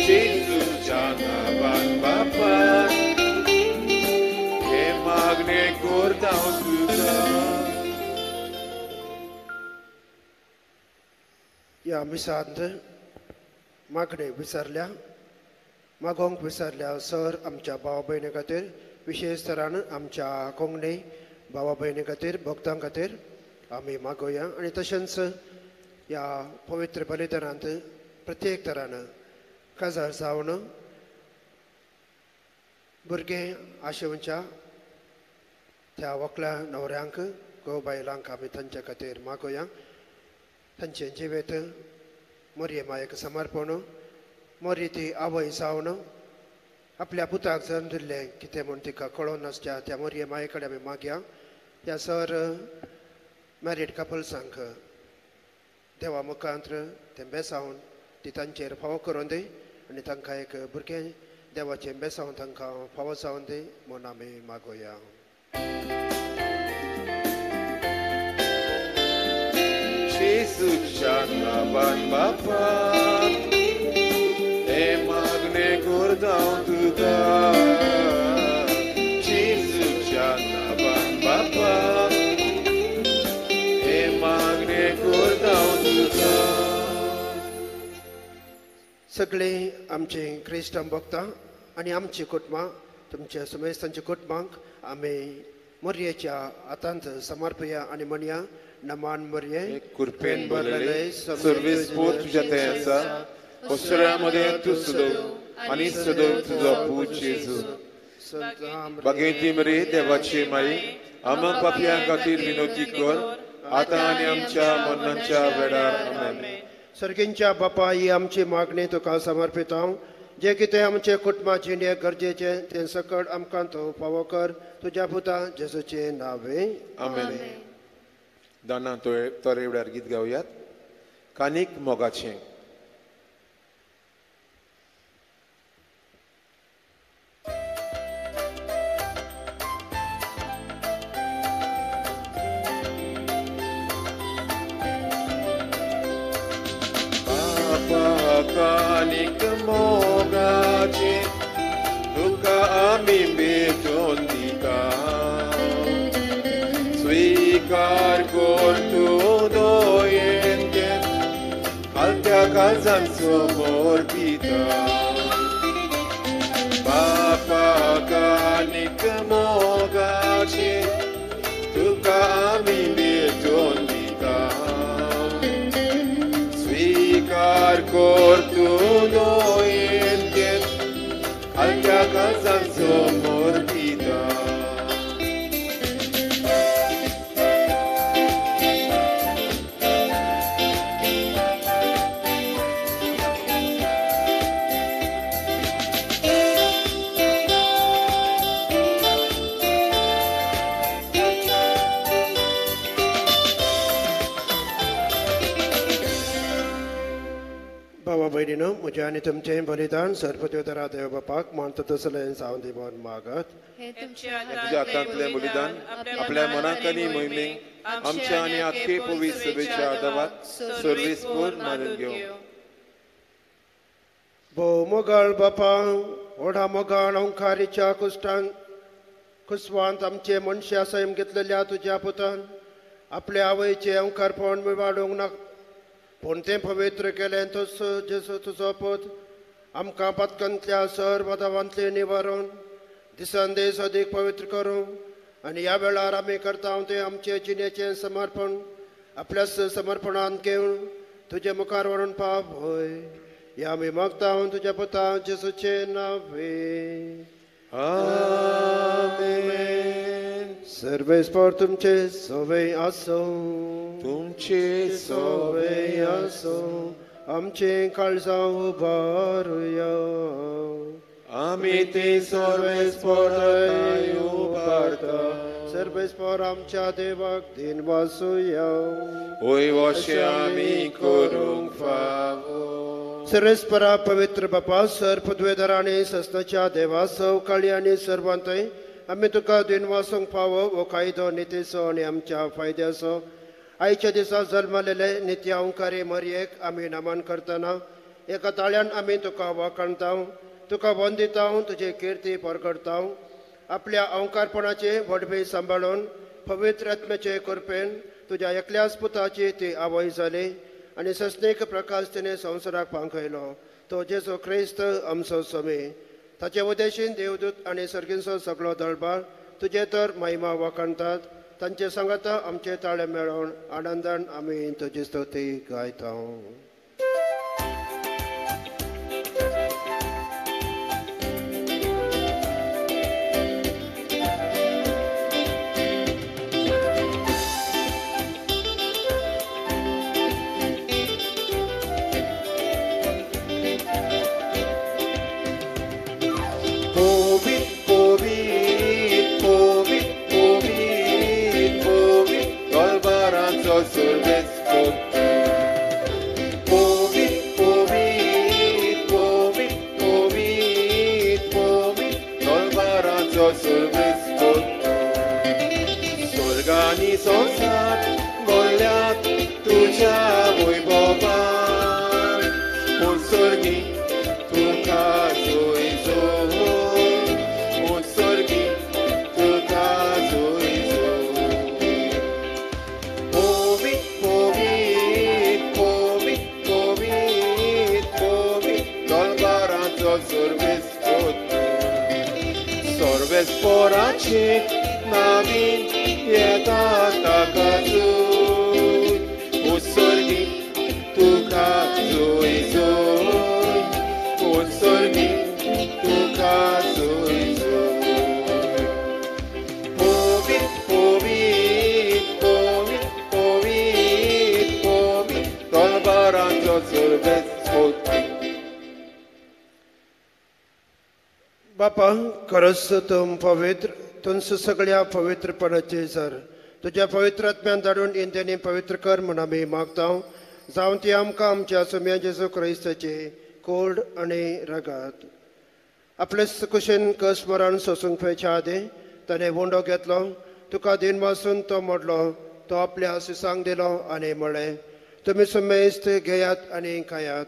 जेजूच्या नांवान बापा हे मागणे करता तुका. ह्या मिसांत मागणे विसरल्या, मागोंक विसरल्या सर आमच्या भाव भयणी खातीर, विशेष तरान आमच्या कोंकणी भावा भयणी खातीर, भक्तां खातीर आमी मागोया. आनी तशेंच ह्या पवित्र बलिदानांत प्रत्येक तरान काजार जावन भुरगें आशेवच्या त्या वकल्या न्हवऱ्यांक घोव बायलांक आमी तांच्या खातीर मागोया. तांचें जिवीत मोरये मायेक समर्पण, मोरये ती आवय जावन आपल्या पुताक जल्म दिल्लें कितें म्हूण तिका कळोन नासच्या त्या मोरये माये कडेन आमी मागया. त्या सर मॅरीड कपल्सांक देवा मुखांत्र तें बेसावन ती तांचेर फावो करून दी आनी तांकां एक भुरगें देवाचें बेसावन तांकां फावो जावन दी म्हूण आमी मागोया. जेजूच्या नांवान बापा हे मागणे करता तुका, जेजूच्या नांवान बापा हे मागणे करता तुका. सगळे आमचे क्रिस्तांव भक्तां आनी आमची कुटुंबां, तुमच्या समेस्तांच्या कुटुंबांक आमी मोरयेच्या हातांत समर्पया आनी म्हणया, नमान मोरये कृपेन भरलेले सर्वेस्पोर तुज्या थंय आसा, ओसऱ्यामध्ये तूं सदैव आनी सदैव तुजो पूत जेजू. बागेंती मरे देवाची माई, आम्हा पापयां खातीर विनवती कर आतां आनी आमच्या मरणाच्या वेळार. आमेन. सर्गींच्या बापा, ही आमची मागणी तुका समर्पित हांव. जे कितें आमचे कुटुंबा जिणेक गरजेचें तें सकळ आमकां तो फावो कर तुज्या पुता जेजूचें नांवे आमेन. दाना तोरे वेळार गीत गावयात कानीक मोगाचें. कानीक मोगाचें तुका आमी भेटोवन दिता स्वीकार कर तूं दयेन तें खालत्या काळजान समर्पिता. बापा कानीक मोगाचें तुका आमी भेटोवन दिता स्वीकार कर तूं दयेन तें खालत्या काळजान समर्पिता. भयणीनो म्हजें आनी तुमचें बलिदान सर्वदेवतरा देव बापाक मानता तसलें जावन दी म्हूण मागत. तुज्या हातांतलें बलिदान आपल्या मनाक आनी मोहिमेक आमच्या आनी आख्खे पवित्र सभेच्या आदावात सर्वेस्पर मानून घेवं. भोव मोगाळ बापा व्हडा मोगाळ ओंकारीच्या कुश्टान कुसवांत आमचे मनशा सैम घेतलेल्या तुज्या पुतान आपल्या आवयचें ओंकारपण वाडोवंक ना पूण तें पवित्र केलें तसो जेजू तुजो पूत आमकां पातकांतल्या सर्व दावांतलें निवारून दिसान दीस अदीक पवित्र करूं आनी ह्या वेळार आमी करता तें आमचे जिणेचें समर्पण आपल्या समर्पणान घेवन तुजे मुखार व्हरून पाव होय ह्या आमी मागता तुज्या पुता जेजूचें नांवे आमेन. सर्वेस्पर तुमचे सवे आसूं तुमचे सवे आसूं. आमचे काळजां उबारुया आमी ती सर्वेस्पर उबारता. सर्वेस्पर आमच्या देवाक दिन वासुया होय वशे आमी करूंक फावो. सर्वेस्परा पवित्र बापा सर पदवेधर आनी सस्नाच्या देवा सवकाळी आनी सर्वांतय आमी तुका दिन वासूंक फावो हो कायदो नितीचो आनी आमच्या फायद्याचो. आयच्या दिसा जल्मलेले नित्य ओंकारी मरयेक आमी नमन करतना एका ताळ्यान आमी तुका वाखाणता तुका वंदिता तुजी किर्ती परगडता. आपल्या ओंकारपणाचे व्हडवी सांबाळून पवित्र आत्म्याचे कृपेन तुज्या एकल्याच पुताची ती आवय जाली आनी सस्नीक प्रकाश तिणें संवसाराक पांखयलो तो जेजू क्रिस्त आमचो स्वामी. ताचे उदेशीन देवदूत आनी सर्गींचो सगळो दळबार तुजे तर महिमा वाखाणतात. तांचे सांगाता आमचे ताळे मेळोवन आनंदान आमी तुजी स्तुती गायता. स्वर्गानी संवसार भरल्यात तुज्या वैभवान उत्सर्गी तुका जोय जोय उत्सर्गी तुका जोय जोय. पवित्र पवित्र पवित्र पवित्र पवित्र दरबाराचो सर्वेस्पर सर्वेस्पराचे नावीन येता ताका जोय उत्सर्गी तुका जोय जोय उत्सर्गी तुका जोय जोय. पवित्र पवित्र पवित्र पवित्र पवित्र दरबाराचो सर्वेस्पर. बापा खरंच तूं पवित्र, तुमचं सगळ्या पवित्रपणाचे सर तुज्या पवित्र आत्म्यान धाडून इंद्रियांनी पवित्र कर म्हूण आमी मागता. जावं ती आमकां आमच्या सोम्या जेजू क्रायस्ताचे कोड आनी रगात. आपले कुशीन कस मरण सोसूंक पेच्या आदीं ताणें उंडो घेतलो, तुका दिन वासून तो मोडलो, तो आपल्या सिसांक दिलो आनी म्हळें, तुमी सुमेस्त घेयात आनी खायात,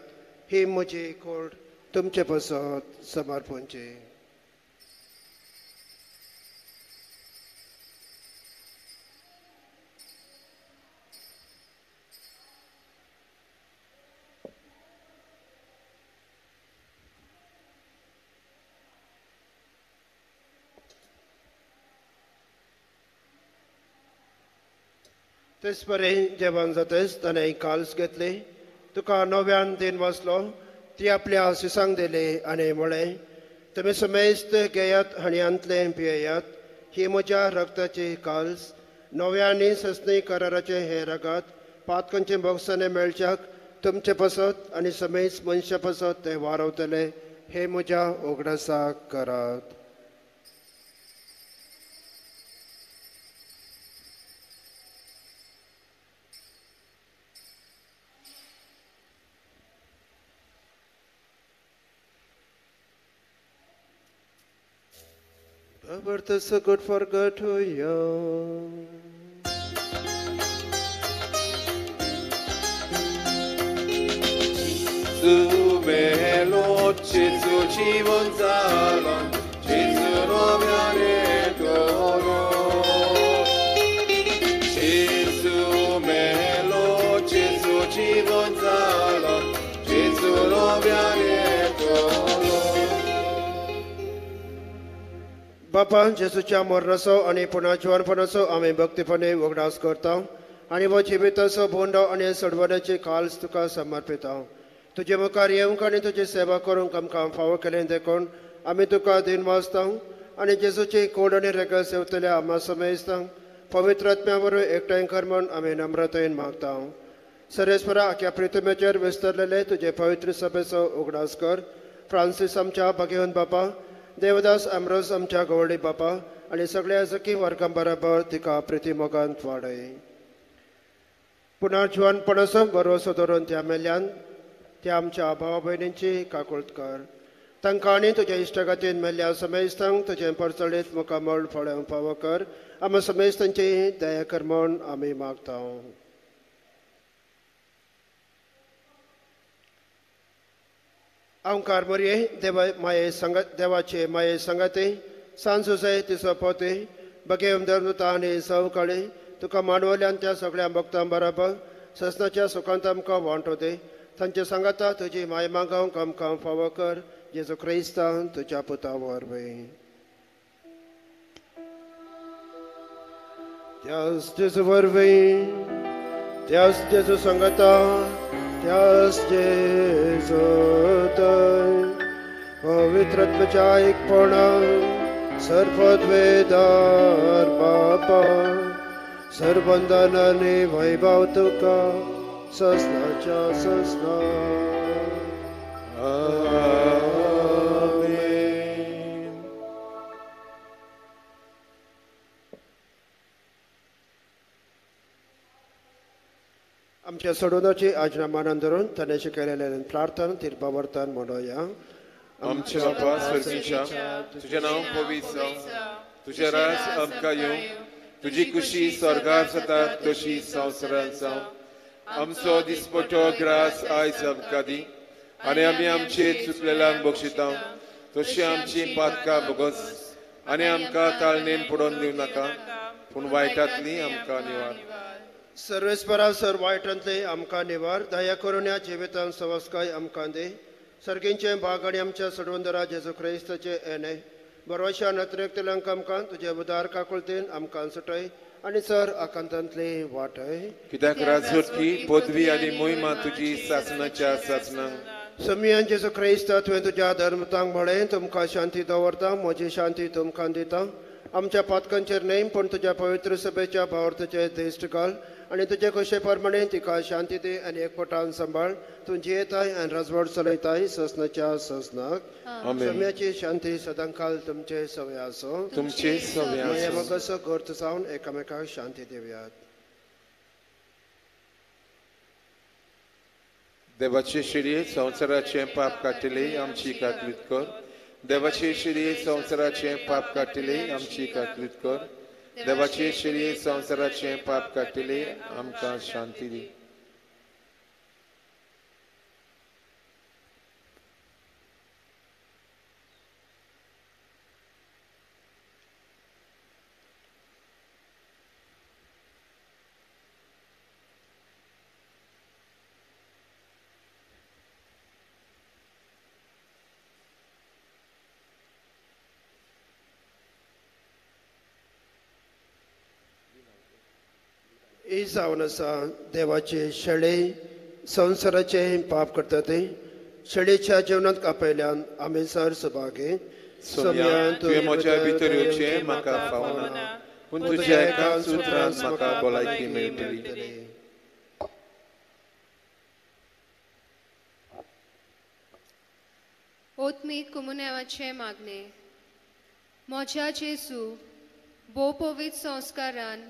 ही म्हजी कोड तुमचे पासत समर्पणची. तेच परी जेवण जातच ताणें काल्स घेतली, तुका नव्यान दिन वाचलो, ती आपल्या सिसांक दिली आनी म्हळें, तुमी समेस्त घेयात आनी हांतलें पियेयात, ही म्हज्या रक्ताची काल्स, नव्या आनी ससनी कराराचें हें रगात पातकांचें भोगसणें मेळच्याक तुमचे पासत आनी समेस्त मनशां पासत तें वारवतलें, हें म्हज्या उगडासाक करात. But this is good for God to you. Sumelo Jesu jivon zalon, Jesu romiane tolo. Jesu melo Jesu jivon zalon, Jesu romiane tolo. बापा जेजूच्या मरणाचो आनी पुनर्जिवनपणाचो आमी भक्तीपणे उगडास करता आनी हो जिविताचो बोंडो आनी सोडवण्याची काल्स तुका समर्पिता. तुजे मुखार येवंक आनी तुजी सेवा करूंक आमकां फावो केलें देखून आमी तुका दिन वाचता आनी जेजूची कोड आनी रेगल सेवतल्या आमा समेस्ता पवित्र आत्म्या वरवीं एकठांय कर म्हूण आमी नम्रतायेन मागता. सरेस्परा आख्या प्रितमेचेर विस्तरलेले तुजे पवित्र सभेचो उगडास कर. फ्रांसीस आमच्या भाग्यवंत बापा, देवदास आमरोज आमच्या गवळी बापा आनी सगळ्या जकी वर्गां बराबर तिका प्रिती मोगांत वाडय. पुनर्जिवनपणाचो भरवसो दवरून त्या मेल्यान त्या आमच्या भावा भयणींची काकुळट कर. तांकां आनी तुज्या इश्टागतीन मेल्ल्या समेस्तांक तुजें परचळीत मुखामळ फळोवंक फावो कर. आमी समेस्तांची दया कर म्हूण आमी मागता. अंकार मोरये देवा माये संगत देवाचे माये संगते सांजुसे तिसो पोते बगे धर्मता आनी सवकाळी तुका मांडवल्यान त्या सगळ्या भक्तां बराबर ससनाच्या सुखांत आमकां वांटो दे. तांचे सांगाता तुजी माय मागावंक आमकां फावो कर. जेजू क्रिस्तान तुज्या पुता वरवीं. त्याच जेजू वरवीं, त्याच जेजू सांगाता, त्यास जेजू पवित्र आत्म्याच्या एकपणान सर्वद्वेदार बापा सर्वंदनाने वैभव तुका ससनाच्या ससना. आमेन. आमच्या सोडवण्याची आज्ञा मानून धरून ताणें शिकयलेलें प्रार्थना तिरपावर्तन म्हणोया. आमच्या बापा स्वर्गीच्या, तुजें नांव पवित्र जावं, तुजें राज आमकां येवं, तुजी कुशी स्वर्गार जाता तशी संवसारांत जावं. आमचो दिसपटो ग्रास आयज आमकां दी आनी आमी आमचे चुकलेल्यांक बक्षिता तशी आमची पातकां भोगस आनी आमकां ताळणेन पडोवन दिवं नाका, पूण वायटांतली आमकां निवार. सर्वेस्परा सर वायटांतले आमकां निवार. दया करून ह्या जिवितांत सवस्काय आमकां दी. सर्गींचे भाग आनी आमच्या सोडवंदरा जेजू क्रायस्ताचे येणे बरोवश्या नत्रेकतल्यांक आमकां तुजे उदार काकुळतेन आमकां सुटय आनी सर आकांतांतली वाटय. कित्याक राजवटकी पदवी आनी मोहिमा तुजी सासणाच्या सासणाक. समियान जेजू क्रायस्ता तुवें तुज्या धर्मतांक म्हळें, तुमकां शांती दवरता, म्हजी शांती तुमकां दिता. आमच्या पातकांचेर न्हय पूण तुज्या पवित्र सभेच्या भावार्थाचेर दिश्ट घाल आनी तुजे खोशे प्रमाणे तिका शांती दी आनी एकपटान सांबाळ. तूं जियेताय आनी राजवट चलयताय ससनाच्या ससनाक. सम्याची शांती सदांकाल तुमचे सवय आसो. तुमचे सवय आसो. मोगाचो गर्थ जावन एकामेकाक शांती दिवयात. देवाचे शिरये संवसाराचें पाप काडटले आमची काकलीत कर. देवाचे शिरये संवसाराचें पाप काडटले आमची काकलीत कर. देवाचे शिरये संवसाराचें पाप काडटले आमकां शांती दी. ही जावन आसा देवाचे शेळे संवसाराचे पाप करता ते शेळेच्या जेवणांत कापयल्यान आमी सर सभागे. तुवें म्हज्या भितर येवचें म्हाका फावना पूण तुज्या एका सुत्रान म्हाका भलायकी मेळटली. ओत्मीक कुमुन्यावाचें मागणें. म्हज्या जेजू भोव पवित्र संस्कारान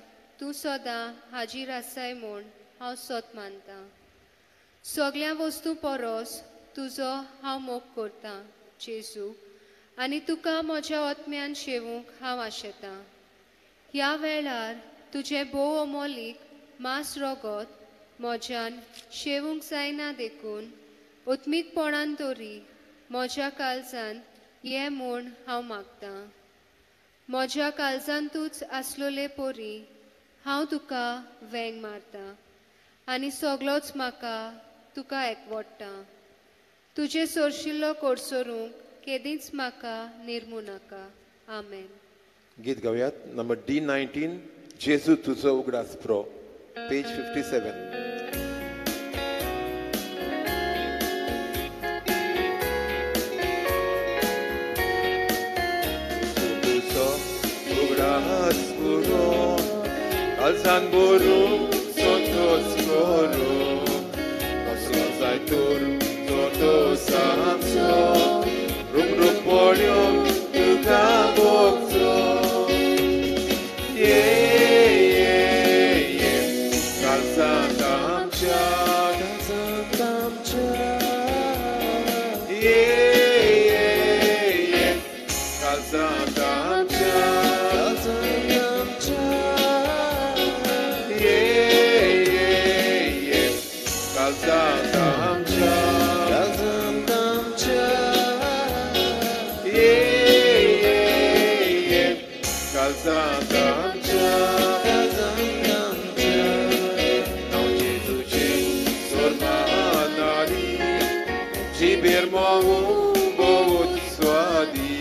तूं सदां हाजीर आसाय म्हूण हांव सत मानतां. सगळ्या वस्तू परस तुजो हांव मोग करतां जेजू आनी तुका म्हज्या आत्म्यान शेवूंक हांव आशेतां. ह्या वेळार तुजें भोव अमोलीक मांस रगत म्हज्यान शेवूंक जायना देखून आत्मीकपणान तरी म्हज्या काळजान ये म्हूण हांव मागतां. म्हज्या काळजांतूच आसलोले परी हांव तुका वेंग मारता आनी सगलोच म्हाका तुका एकवडटा. तुजें सोरशिल्लो कोडसरूंक केदींच म्हाका निर्मू नाका. आमेन. गीत गावयात नंबर D19 जेजू तुजो उगडास प्रो, पेज 57. तुजो उगडास पुरो काळजान भरून संतोष करूं कसलो जाय तर संतोष आमचो रूप रूप पळोवन तुका भोगचो. ये ये ये काळजांत आमच्या काळजांत आमच्या ये ये ये काळजांत आमच्या काळजांत आमच्या ये ये ये काळजांत आमच्या काळजांत आमच्या ये ये ये काळजांत आमच्या काळजांत आमच्या. नांव जेजूचें सोरमानारी जिबेर मोवू भोवूच स्वादी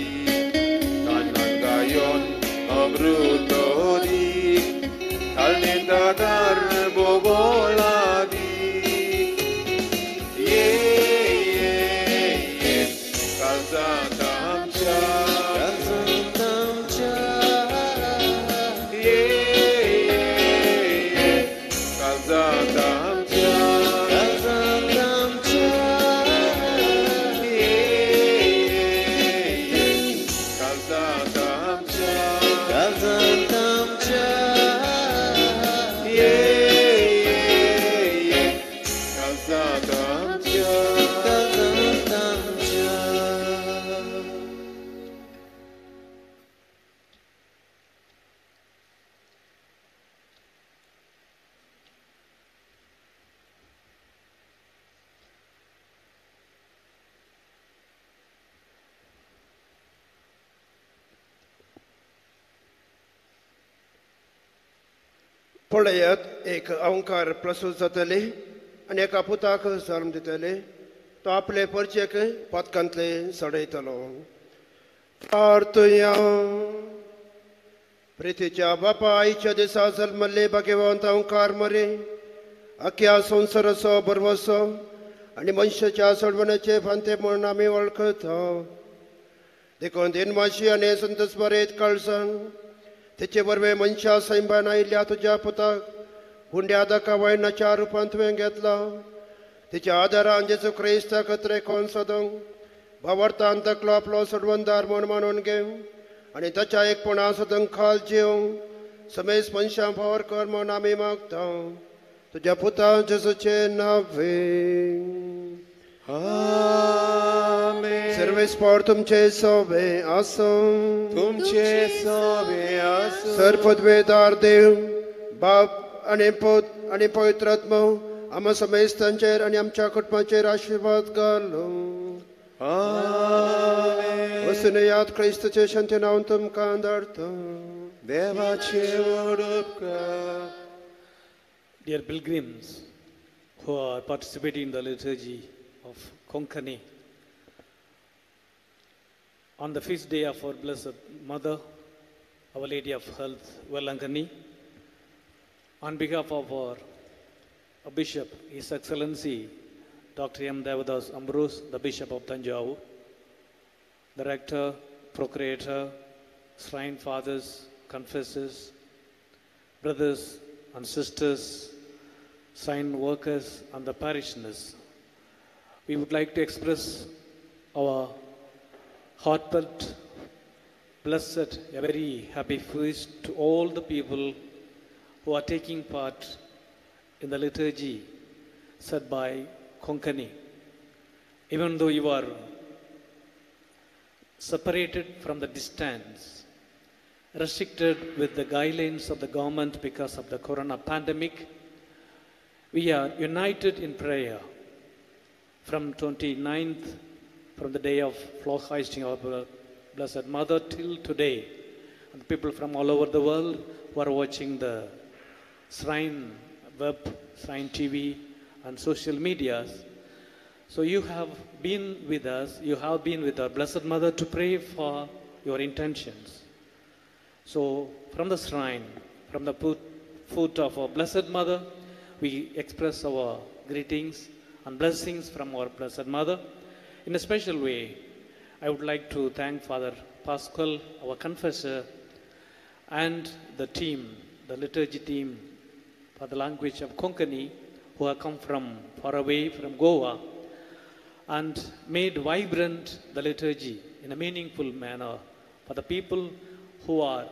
कानान गायोन अमृत दी काळणेन दादार बोबोलादी. ये ये ये काळजांत आमच्या काळजांत आमच्या ये ये ये काळजांत आमच्या काळजांत आमच्या ये ये ये काळजांत आमच्या काळजांत आमच्या ये ये ये काळजांत आमच्या काळजांत आमच्या. पळयात एक अहंकार प्रसूत जातले आनी एका पुताक जल्म दितले. तो आपले परचेक पातकांतले सडयतलो. प्रार्थया. प्रितीच्या बापा आईच्या दिसा जल्मल्ले भाग्यवंत अहंकार मरे अख्या संवसाराचो भरवसो आनी मनशाच्या सोडवण्याचे फांते म्हूण आमी वळखता. देखून दिनवाशी आनी संतोष बरेत काळजान तेचे वरवीं मनशा सैंबान आयिल्ल्या तुज्या पुताक हुंड्या दाका वयणाच्या रुपान तुवें घेतला. तिच्या आदारान जेजू क्रिस्ताक त्रेकोन सदोंक भावार्थान तकलो आपलो सोडवणदार म्हूण मानून घेवं आनी ताच्या एकपणा सदोंक खाल जेवंक समेस मनशां फावर कर म्हूण आमी मागता. तुज्या पुता जेजूचें नांवे. आमेन. सर्वेस्पर तुमचे सोबे आसूं. तुमचे सोबे आसूं. सर पदवेदार देव बाप आनी पूत आनी पवित्र आत्मो आमा समेस्तांचेर आनी आमच्या कुटुंबाचेर आशिर्वाद घालूं. आमेन. वसून याद क्रिस्तचे शांती नांव तुमकां धाडटा. देवाचे व्हड उपकार. Dear pilgrims who are participating in the liturgy of Konkani, on the feast day of our Blessed Mother, Our Lady of Health, Velankani, on behalf of our Bishop, His Excellency Dr. M. Devadas Ambrose, the Bishop of Thanjavur, the Rector, Procurator, Shrine Fathers, Confessors, brothers and sisters, shrine workers and the parishioners, we would like to express our heartfelt, blessed, a very happy feast to all the people who are taking part in the liturgy said by Konkani. Even though you are separated from the distance, restricted with the guidelines of the government because of the corona pandemic, we are united in prayer from 29th, from the day of flock hoisting of our Blessed Mother till today. And people from all over the world who are watching the Shrine web, Shrine TV and social medias. So you have been with us, you have been with our Blessed Mother to pray for your intentions. So from the shrine, from the foot of our Blessed Mother, we express our greetings and blessings from our Blessed Mother. In a special way, I would like to thank Father Pascal, our confessor, and the team, the liturgy team for the language of Konkani, who have come from far away from Goa and made vibrant the liturgy in a meaningful manner for the people who are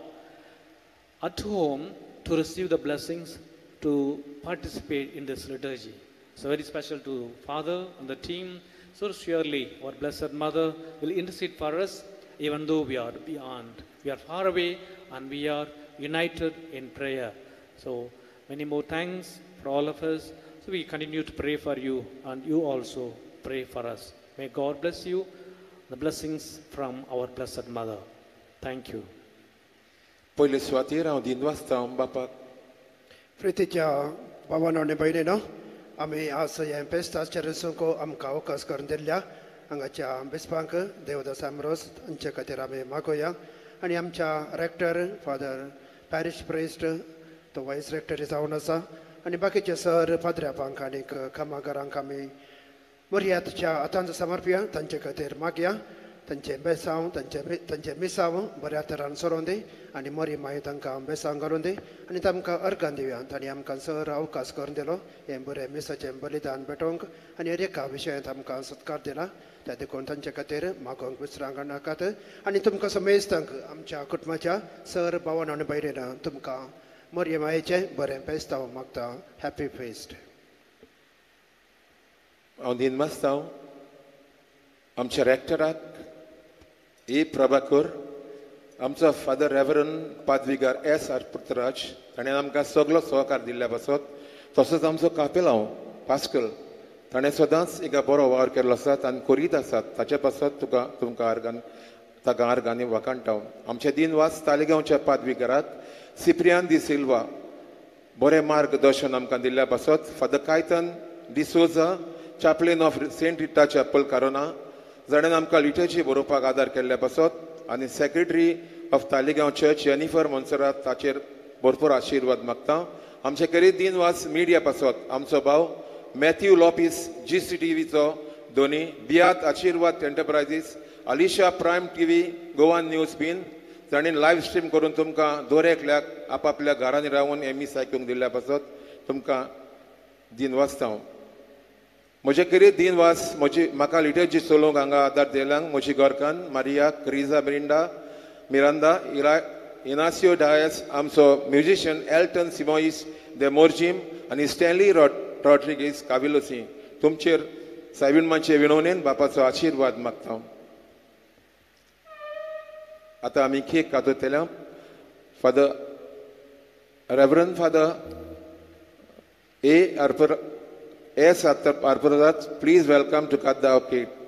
at home to receive the blessings, to participate in this liturgy. So very special to Father and the team. So surely our Blessed Mother will intercede for us, even though we are beyond, we are far away, and we are united in prayer. So many more thanks for all of us. So we continue to pray for you, and you also pray for us. May God bless you. The blessings from our Blessed Mother. Thank you. पयले सुवातेर हांव दिनवासता बापाक. प्रितीच्या भावानो आनी भयणीनो, आमी आज हें फेस्ताचें रसूंक आमकां अवकाश करून दिल्ल्या हांगाच्या बिस्पांक देवदास आमरोस हांचे खातीर आमी मागोया आनी आमच्या रेक्टर फादर पॅरिश प्रिस्ट तो वायस रेक्टर जावन आसा आनी बाकीचे सर पाद्र्यापांक आनी कामागारांक आमी मर्यादच्या हातांत समर्पया, तांचे खातीर मागया. तांचें बेसांव, तांचें मिसांव बऱ्या तरान सरोवन दी आनी मरी माई तांकां बेसांव घालून दी आनी तांकां अर्गां दिवया. तांणी आमकां सर अवकाश करून दिलो हें बरें मिसाचें बलिदान भेटोवंक आनी हर एका विशयांत आमकां सत्कार दिला, त्या देखून तांचे खातीर मागोवंक विसरांक नाकात. आनी तुमकां समेस्तांक आमच्या कुटुंबाच्या सर भावान आनी भयणीन तुमकां मरये मायेचें बरें फेस्तांव मागता. Happy feast. हांव दिनवासता आमच्या रेक्टराक ए प्रभाकर, आमचो फादर रेवरन पादविगार एस आर पुत्रराज, ताणें आमकां सगलो सहकार दिल्ल्या पासत. तसोच आमचो कापेलांव पास्कल, ताणें सदांच एका बरो वावर केल्लो आसा आनी करीत आसात, ताचे पासत तुका तुमकां आर्गान ताका आर्गांनी वाखाणटा. आमचे दिनवास तालिगांवच्या पादविगाराक सिप्रियान दी सिल्वा, बरें मार्गदर्शन आमकां दिल्ल्या पासत. Father Caitan D'Souza, chaplain of Saint Rita Chapel Carona, जाणें आमकां लिटर्जी बरोवपाक आदार केल्ल्या पासत. आनी secretary of Taleigao church Jennifer Monserrate, ताचेर भरपूर आशिर्वाद मागता. आमचे करीत दिनवास मिडिया पासत आमचो भाव मॅथ्यू लॉपीस GCTVचो दोनी, बियात Ashirwad enterprises, Alisha prime TV, Goan news बीन तांणी लायव्ह स्ट्रीम करून तुमकां दर एकल्याक आपापल्या घरांनी रावन हें मीस आयकूंक दिल्ल्या पासत तुमकां दिनवासता हांव. म्हजे खेरीत दिनवास म्हजी म्हाका लिटर्जी चलोवंक हांगा आदार दिल्यांक म्हजी घरकान्न मारिया क्रिजा मिरिंडा मिरांदा इरा इनासियो डायस, आमचो म्युजिशियन एल्टन सिमोईस दे मोर्जीम आनी स्टॅनली रॉड्रिगीस काविलोसी. तुमचेर सायबीण विनवणेन बापाचो आशिर्वाद मागता. आतां आमी cake कातयतले. Father reverend father A Arpar S Arpuraj, please welcome to cut the cake.